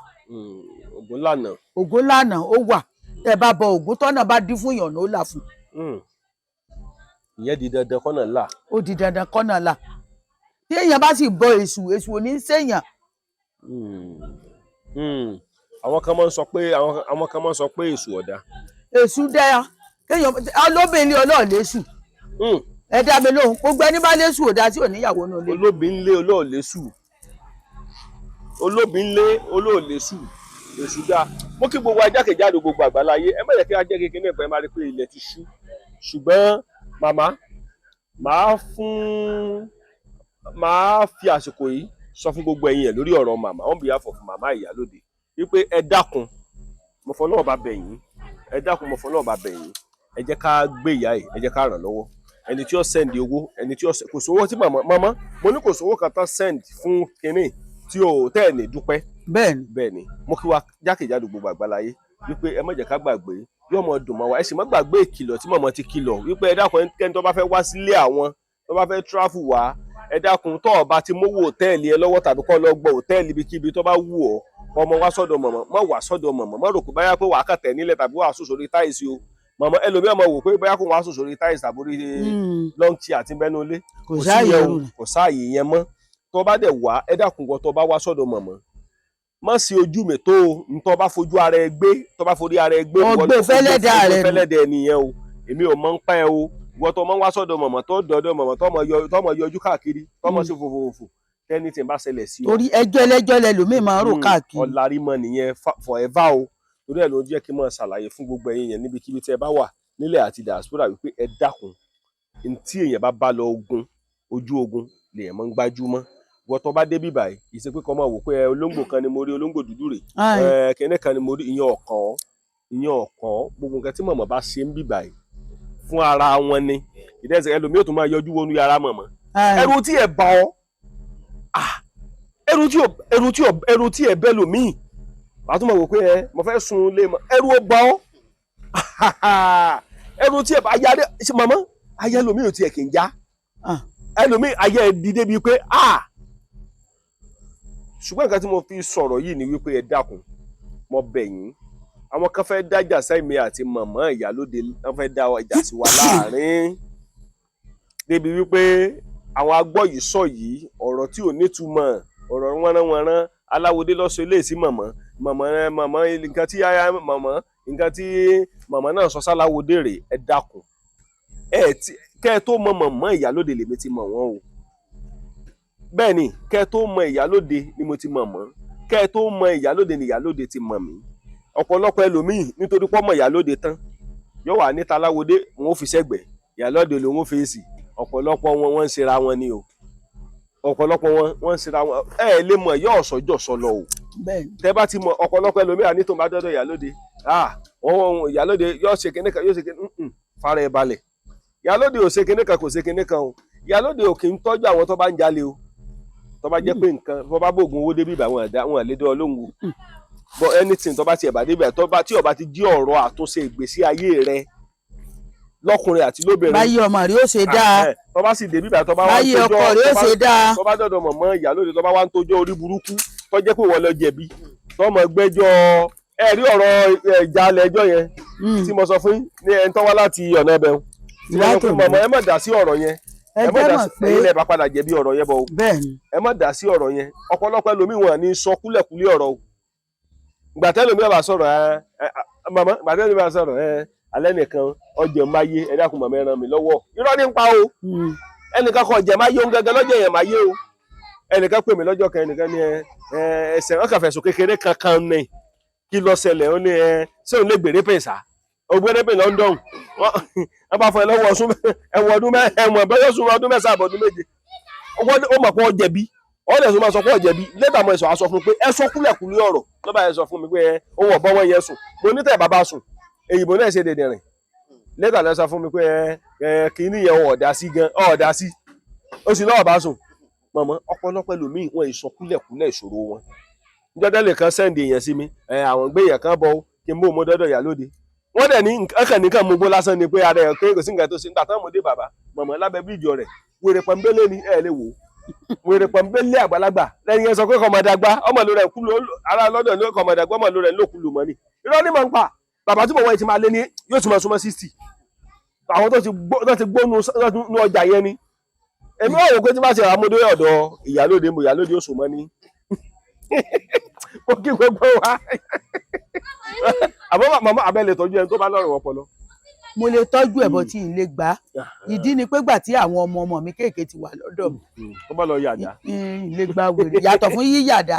Ògún lànà. Ògún lànà ó wà. Tẹ́ bá bọ Ògún, tọ́nà bá dín fún ìyànà, ó là fún. Ìyẹn di dandan kọ́nà là. Ó di dandan kọ́nà là. Tí èèyàn bá sì bọ èṣù, èṣù ò ní í ṣèyàn. Àwọn kan máa ń sọ pé, àwọn kan máa ń sọ pé èṣù ọ̀dà. Èṣù dáa. Kéèyàn olóbìnrin ọlọ́ọ̀lẹ́sù, ẹ dá mi lóhùn, gbogbo ẹni bá lẹ́sù ò dáa tí ò níyàwó nù lé. Olóbìnrin olóòlẹ́sù, olóbìnrin olóòlẹ́sù, èṣù dáa. Mo kí gbogbo ajákèjádò gbogbo àgbáláyé. Ẹ má jẹ́ kí ajẹ́ kékeré nípa ẹ máa rí pé ilẹ̀ ti ṣú. Ṣùgbọ́n màmá, màá fún màá fi àsìkò yìí sọ fún gbogbo ẹ̀yin ẹ̀ lórí ọ̀rọ̀ màmá, on behalf of màmá Ìyálóde, wípé ẹ dákun, mo fọlọ́run bá bẹ̀ yín, ẹ dákun, mo fọlọ́run bá bẹ̀ yín, ẹ jẹ́ ká gbé ìyá yìí, ẹ jẹ́ ká ràn lọ́wọ́. Ẹni tí ó send owó, ẹni tí ó kò sówó tí màmá, màmá mo ní kò sówó kan tán send fún kinní tí o tẹ́ ẹ̀ ní dúpẹ́. Bẹ́ẹ̀ni. Bẹ́ẹ̀ni, mo kí wa jákèjádò gbogbo àgbáláyé wípé ẹ má jẹ́ ká gbàgbé, yóò mọ dùn mọ́ wa. Ẹ sì má gbàgbé ìkìlọ̀ tí màmá ti kìlọ̀ wípé ẹ dákun, ẹnikẹ́ni tó bá fẹ́ wá sílé àwọn, tó bá fẹ́ travel wá, ẹ dákun, tó o bá ti mówó hòtẹ́ẹ̀lì ẹ lọ́wọ́ tàbí kó lọ gbọ́ hòtẹ́ẹ̀lì ibikíbi tó bá wù ọ́, ọmọ wá sọ́dọ̀ mọ̀mọ́, má wá sọ́dọ̀ mọ̀mọ́. Má rò pé báyà pé wàá kàn tẹ̀ nílẹ̀ tàbí wàá sùn sórí tiles o. Mọ̀mọ́, ẹlòmíràn máa wò pé báyà kó wàá sùn sórí tiles tàbí orí long chair àti bẹ́nu ilé. Kò sí sáàyè yẹn o. irú rẹ̀. Kò sáàyè yẹn mọ́. Tó bá dẹ̀ wá, ẹ dákun, gan tó bá wá sọ́dọ̀ mọ̀mọ́, má sí ojú mi tó o. Ntọ́ bá fojú ara ẹ gbé, tó bá forí ara ẹ gbé, Ó ìwọ gbé ló fẹ́lẹ́dà gbé rẹ nù. fẹ́lẹ́dà ẹ nìyẹn o. Èmi ò mọ̀ ń pẹ́ o. Ìwọ tó mọ̀ ń wá sọ́dọ̀ mọ̀mọ́, tó dọ̀dọ̀ mọ̀mọ́, tó mọ̀ yọjú káàkiri, tó mọ̀ sí fòfòfò, tẹ́ni tí ń bá ṣẹlẹ̀ sí ọ. Torí ẹjọ́ ẹlẹ́jọ́ lẹlòmíì máa ń rò káàkiri. Ọ̀làrímọ nìyẹn forever o. Torí ẹ̀ ló jẹ́ kí n máa ṣàlàyé fún gbogbo ẹ̀yin yẹn níbikíbi tí ẹ bá wà nílẹ̀ àti diaspora wípé ẹ dákun, ntí èèyàn bá bá lọ ogun, ojú ogun lèèyàn máa ń gbájúmọ́. Ìwọ tó bá dé bí báyìí, kì í ṣe pé kọ́ máa wò pé ẹ olóńgbò kan ni mo rí, olóńgbò dúdú rè, ẹ kẹ́ní kan ni mo rí, ìyẹn ọ̀kan, ìyẹn ọ̀kan. Gbogbo nǹkan tí mọ̀mọ́ bá ṣe ń bí báyìí fún ara wọn ni. Ìdẹ́sẹ̀ ẹlòmíì ò tún máa yọjú wọnú yàrá mọ̀mọ́. Ẹrù tí ẹ bá ọ, ah, ẹrù tí ẹ bẹ́ lòmíì, wàá tún máa wò pé ẹ mo fẹ́ sun ilé mọ́. Ẹrù ó bá ọ, ẹrù tí ẹ bá ayé ṣe mọ̀mọ́, ayé ẹlòmíì ò tiẹ̀ kì í já. Ẹlòmíì ayé ẹ dìde bíi pé ah. Ṣùgbọ́n nǹkan tí mo fi sọ̀rọ̀ yìí ni wípé ẹ dákun, mo bẹ̀ yín, àwọn kan fẹ́ dájà sẹ́mi àti mọ̀mọ́ Ìyálóde, wọ́n fẹ́ dá ìjà sí wa láàrin, débi wípé àwọn agbọ́ yìí sọ yìí ọ̀rọ̀ tí ò nítumọ̀, ọ̀rọ̀ wọ́nránwọ́nrán. Aláwòdé lọ́sọ ilé sí mọ̀mọ́, mọ̀mọ́ mọ̀mọ́, nǹkan tí yáyá mọ̀mọ́, nǹkan tí mọ̀mọ́ náà sọ sáláwòdé rè. Ẹ dákun, ẹ ti kẹ́ ẹ tó mọ mọ̀mọ́ Ìyálóde lèmi ti mọ̀ wọ́n o. Bẹ́ẹ̀ ni, kẹ́ ẹ tó mọ Ìyálóde ni mo ti mọ̀ mọ́. Kẹ́ ẹ tó mọ Ìyálóde ni Ìyálóde ti mọ̀ mí. Ọ̀pọ̀lọpọ̀ ẹlòmíì, nítorí pọ́ mọ̀ Ìyálóde tán, yóò wà níta aláwòdé wọn ò fi sẹ́gbẹ̀ẹ́, Ìyálóde lòun ò fèsì. Ọ̀pọ̀lọpọ̀ wọn, wọ́n ń ṣera wọn ni o. Ọ̀pọ̀lọpọ̀ wọn, wọ́n ń ṣera wọn. Ẹ ẹ lè mọ̀ yóò ọ̀sọ́jọ́ sọ lọ o. Tẹ bá ti mọ ọ̀pọ̀lọpọ̀ ẹlòmíì àní tó ń bá dọ́dọ̀ Ìyálóde, ah, wọn Ìyálóde yóò ṣe kinní kan, yóò ṣe kinní kan. Fara ẹ balẹ̀, Ìyálóde ò ṣe kinní kan, kò ṣe kinní kan o. Ìyálóde ò kì í tọ́jú àwọn tó bá ń jalè o. Tó bá jẹ́ pé nǹkan tó bá bògùn owó débi àwọn ẹ̀dá wọn lè dán ọ lóhùn o. But anything tó bá tiẹ̀ bá débi, tó bá tí ó bá ti jí ọ̀rọ̀ àtúnṣe ìgbésí ayé rẹ lọ́kùnrin àti lóbìnrin, Báyé ọmọ rẹ ó ṣe dáa. Tó bá sì débi báyìí, tó bá wá ń Báyé tójọ́ ọkọ rẹ ó ṣe dáa. Tó bá dọ̀dọ̀ mọ̀mọ́ Ìyálóde, tó bá wá ń tójọ́ orí burúkú, tó jẹ́ pé wọ́n lọ jẹ̀bi, tó mọ̀ gbẹ́jọ́ ẹ rí ọ̀rọ̀ ìjàlẹ̀ ẹjọ́ yẹn tí mo sọ fún yín ní ẹni tó wá láti ọ̀nà ẹbẹ̀ ń tí mo sọ fún mọ̀mọ́, ẹ má dá sí ọ̀rọ̀ yẹn. Ẹ Ẹ má jẹ́ dá mọ̀ sí pé ẹ̀yin lẹ bá padà jẹ̀bi ọ̀rọ̀ yẹn bọ̀ o. Ẹ má dá sí ọ̀rọ̀ yẹn. Ọ̀pọ̀lọpọ̀ ẹlòmíì wọn ní sọ kúlẹ̀kúlẹ̀ ọ̀rọ̀ o. Ìgbà tẹ́lòmíì bá sọ̀rọ̀, ẹ màmá, ìgbà tẹ́lòmíì bá sọ̀rọ̀, ẹ alẹ́ nìkan ọjọ́ máyé, ẹ dákun màmá, ẹ ràn mí lọ́wọ́. Irọ́ ní ń pa o. Ẹnìkan kan ọ̀jẹ̀ máyé òun gẹ́gẹ́ lọ́jọ́ èèyàn máyé o. Ẹnìkan pè mí lọ́jọ́ kan, ẹnìkan ní ẹ ẹ ẹsẹ̀ wọn kàn fẹ̀sùn kékeré kankan ní kí ló ṣẹlẹ̀. Ó ní ẹ ṣé òun lè gbèrè pèsà ògbéré pè London, wọ́n bá fún ẹ lọ́wọ́ ọsùn ẹ̀wọ̀n ọdún ẹ̀wọ̀n bẹ́ẹ̀ sùn ọdún 9 àbọ̀ ọdún 7. Ó mọ̀ pé ó jẹ̀bi, ó lè sọ máa sọ pé ó jẹ̀bi. Lẹ́tà mọ̀ ẹ̀sọ̀ aṣọ fún pé ẹ sọ kúlẹ̀kúlẹ̀ ọ̀rọ̀ lọ́ba ẹ sọ fún mi pé ẹ òun ọ̀bọ wọn yẹn sùn. Mo ní tẹ̀ bàbá sùn èyìnbó náà ṣe dèdè rìn. Lẹ́tà lọ sọ fún mi pé ẹ ẹ kìíní yẹn ọ̀dà sí gan, ọ̀dà sí ó sì lọ́ọ̀ bá sùn. Mọ̀mọ́, ọ̀pọ̀lọpọ̀ ẹlòmíì wọn ìsọ kúlẹ̀kúlẹ̀ ìṣòro wọn. Níjọ́ tẹ́lẹ̀ kan send èèyàn sí mi, ẹ àwọn gbé èèyàn kan bọ̀ kí n mú òun dọ́dọ̀ Ìyálóde. Wọ́n dẹ̀ ní nǹkan nìkan mú gbó lásán ni pé ara ẹ̀ pé kò sí nǹkan tó ṣe. Nígbà táwọn ọmọdé bàbá mọ̀mọ́ lábẹ́ bíríìjì rẹ̀, wèrè pọ̀nbélé ni ẹ lè wò ó, wèrè pọ̀nbélé àgbàlagbà lẹ́yìn yẹn sọ pé kọ̀mọ̀dàgbà ọmọ ló rẹ̀ kú ló ara lọ́dọ̀ ló kọ̀mọ̀dàgbà ọmọ ló rẹ̀ ló kú lù mọ́ ni. Irọ́ ní mọ̀ ń pa. Bàbá tí mo wọ ẹ ti máa lé ní yóò tún máa súnmọ́ 60. Àwọn tó ti gbónú nú ọjà yẹn ni èmi wà wò pé tí bá ṣe àmúdé ọ̀dọ̀ Ìyálóde mo Ìyálóde ó sùn mọ́ ní. Mo kí gbogbo wa. Àbọ̀ màmá abẹ́ lè tọ́jú ẹni tó bá lọ́rùn ọpọlọ. Mo lè tọ́jú ẹ̀bọ tí ì lè gbà á. Ìdí ni pé gbà tí àwọn ọmọ ọmọ mi kéèké ti wà lọ́dọ̀ mi, Tó bá lọ yàdá. ì lè gba wèrè. Yàtọ̀ fún yíyàdá,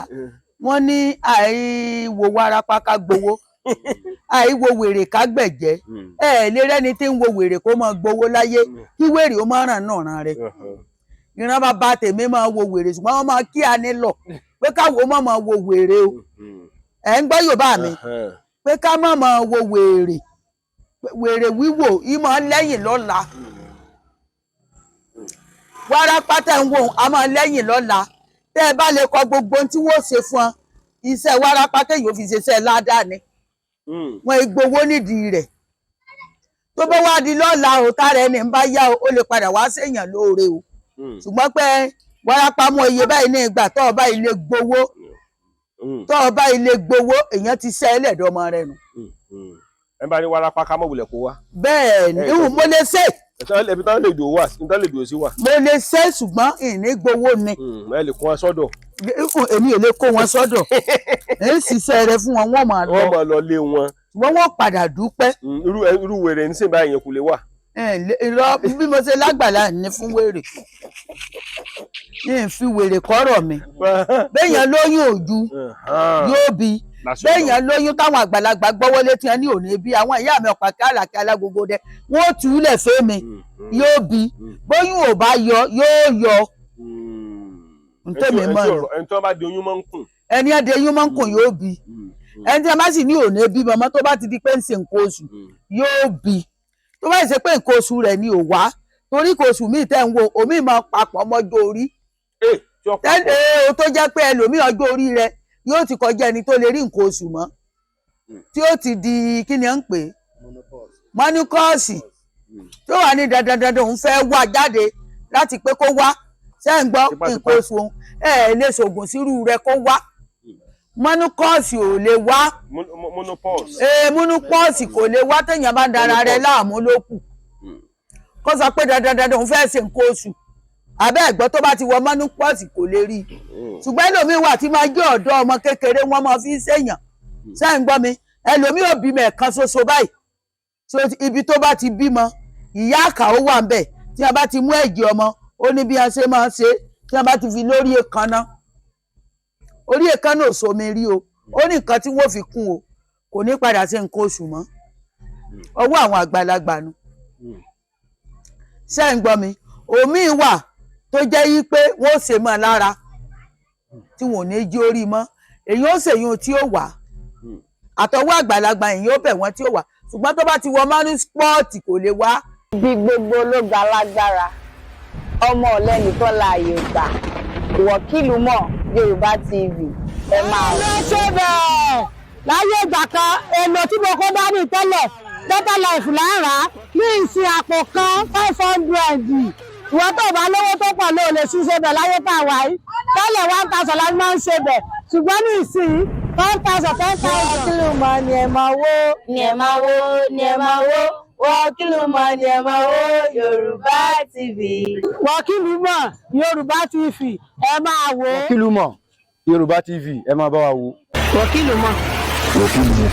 wọ́n ní àìwò warapa ká gbowó. Àìwo wèrè ká gbẹ̀jẹ́. Ẹ ẹ̀ lè rẹ́ni tí ń wo wèrè kó máa gbowó láyé, kí wèrè ó máa ràn náà ràn rẹ̀. Ìran bàbá tèmi máa wo wèrè, ṣùgbọ́n wọ́n máa kí a nílọ̀ pé káwo má máa wo wèrè o. Ẹ̀ ń gbọ́ Yorùbá mi, pé ká má máa wo wèrè. Wèrè wíwò ìmọ̀ lẹ́yìn lọ́la. Wárápá tẹ̀ ń wò á máa lẹ́yìn lọ́la. Tẹ́ ẹ bá lè kọ gbogbo ohun tí wọ́n ṣe fún ọ, iṣẹ́ wárápá kéèyàn ò fi ṣiṣẹ́ ládàá ni. Wọn gbowó nídìí rẹ̀. Tó bá wá di lọ́la o, tára ẹni ń bá yá o, ó lè padà wá séèyàn lóore o. Ṣùgbọ́n pé wárápá mú iye báyìí ní ìgbà tó ọba ilé gbowó, tó ọba ilé gbowó, èèyàn ti ṣẹ́ ẹlẹ́dọ̀ọ́mọ rẹ̀ nù. Ẹ bá ní wárápá ká mọ̀ wulẹ̀ kó wá. Bẹ́ẹ̀ ni, ìhùn mo lè ṣe. Ẹbí tán lè dùn wà, tán lè dùn sí wà. Mo lè ṣe, ṣùgbọ́n ìní gbowó ni. Ẹ lè kó wọn sọ́dọ̀. Èmi ò lè kó wọn sọ́dọ̀. Èyí ṣiṣẹ́ rẹ fún wọn, wọ́n máa lọ. Wọ́n máa lọ lé wọn. Ṣùgbọ́n wọ́n padà dúpẹ́. Irú wèrè ní sèǹbà yẹn kò lè wà. Irọ́, bí mo ṣe lágbàlá ní fún wèrè. Ní n fi wèrè kọ́rọ̀ mi. Béèyàn lóyún òju yóò bí. Béèyàn lóyún táwọn àgbàlagbà gbọ́wọ́ létí ẹ ní òní bí àwọn ìyá mi ọ̀pá kálàkí alágogo dẹ, wọ́n ó tù ú lẹ̀ fẹ́ mi yóò bí. Bóyún ò bá yọ yóò yọ. Ntẹ́mi mọ̀ ni. Ẹni tí wọ́n bá di oyún máa ń kùn. Ẹni ẹ̀dẹ̀ oyún máa ń kùn yóò bí. Ẹni tí a bá sì ní òní bí mọ́mọ́, tó bá ti di pé ń ṣe nǹkan oṣù yóò bí. Tó bá ṣe pé nǹkan oṣù rẹ̀ ni ò wá, torí nǹkan oṣù míì tẹ́ ń wo omi máa papọ̀ mọ́jọ́ orí. Tẹ́lẹ̀ o, tó jẹ́ pé ẹlòmíì ọjọ́ orí rẹ̀ yóò ti kọjá ẹni tó lè rí nǹkan oṣù mọ́, tí ó ti di kí ni à ń pè é, mọ́níkọ́ọ̀sì, tó wà ní dandan dandan òun fẹ́ wá jáde láti pé kó wá. Ṣé ń gbọ́? Nǹkan oṣù òun ẹ ẹ lè ṣògùn sírú rẹ̀ kó wá. Mọ́níkọ́ọ̀sì ò lè wá. Mọ́níkọ́ọ̀sì kò lè wá téèyàn bá ń dara rẹ̀ láàmú ló kù. Kó sọ pé dandan dandan òun fẹ́ ṣe nǹkan oṣù, àbẹ́ ẹ̀gbọ́n, tó bá ti wọ mọ́nípọ́ọ̀sì kò lè rí i. Ṣùgbọ́n ẹlòmíín wà tí máa jẹ́ ọ̀dọ́ ọmọ kékeré, wọ́n máa fi ń ṣèyàn. Ṣé ń gbọ́ mi? Ẹlòmíín ò bímọ ẹ̀kan ṣoṣo báyìí. So ibi tó bá ti bímọ, ìyá àkà ó wà ńbẹ̀. Tí a bá ti mú ẹ̀jẹ̀ ọmọ, ó ní bí a ṣe máa ṣe, tí a bá ti fi lórí èékánná, orí èékánná ò somi rí o, ó ní nǹkan tí wọ́n fi kún o, kò ní padà ṣe nǹkan oṣù mọ́. Ọwọ́ àwọn àgbàlagbà nu. Ṣé ń gbọ́ mi? Òmíì wà tó jẹ́ yí pé wọ́n ó ṣe mọ́ lára tí wọn ò ní jí orí mọ́, èyí ó ṣèyún tí ó wà àtọwọ́ àgbàlagbà, èyí ó bẹ̀ wọ́n tí ó wà. Ṣùgbọ́n tó bá ti wọ mánúspọ́ọ̀tì kò lè wá. Ibi gbogbo ló gba lágbára, ọmọ ọ̀lẹ nìkan láàyè gbà. Ìwọ̀kìlú mọ̀ Yorùbá TV, ẹ máa wò. Ló ṣe bẹ́ẹ̀ láyé ìgbà kan, èlò tí mo kó dání tẹ́lẹ̀, Better Life là ń rà á ní ìsìn àpò kan 500. Ìwọ tó bá lówó tó pọ̀ ló lè ṣiṣẹ́ bẹ̀ láyé tá a wà yìí. Tẹ́lẹ̀ 1000 la máa ń ṣe bẹ̀, ṣùgbọ́n ní ìsìn 10,000, 10,000. Wọ́kìlú mọ̀ ni ẹ máa wò, ni ẹ máa wò, ni ẹ máa wò. Wọ́kìlú mọ̀ ni ẹ máa wò Yorùbá TV. Wọ́kìlú mọ̀ Yorùbá TV, ẹ máa wò. Wọ́kìlú mọ̀ Yorùbá TV, ẹ máa bá wa wò. Wọ́kìlú mọ̀. Wọ́kìlú mọ̀.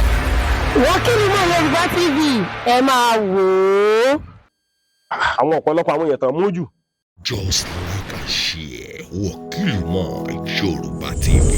Wọ́kìlú mọ̀ Yorùbá TV, ẹ máa wò ó. Àwọn ọ̀pọ̀lọpọ̀ àwọn èèyàn tán mú jù. Just like and share Wọ́kìlú mọ̀ Yorùbá TV.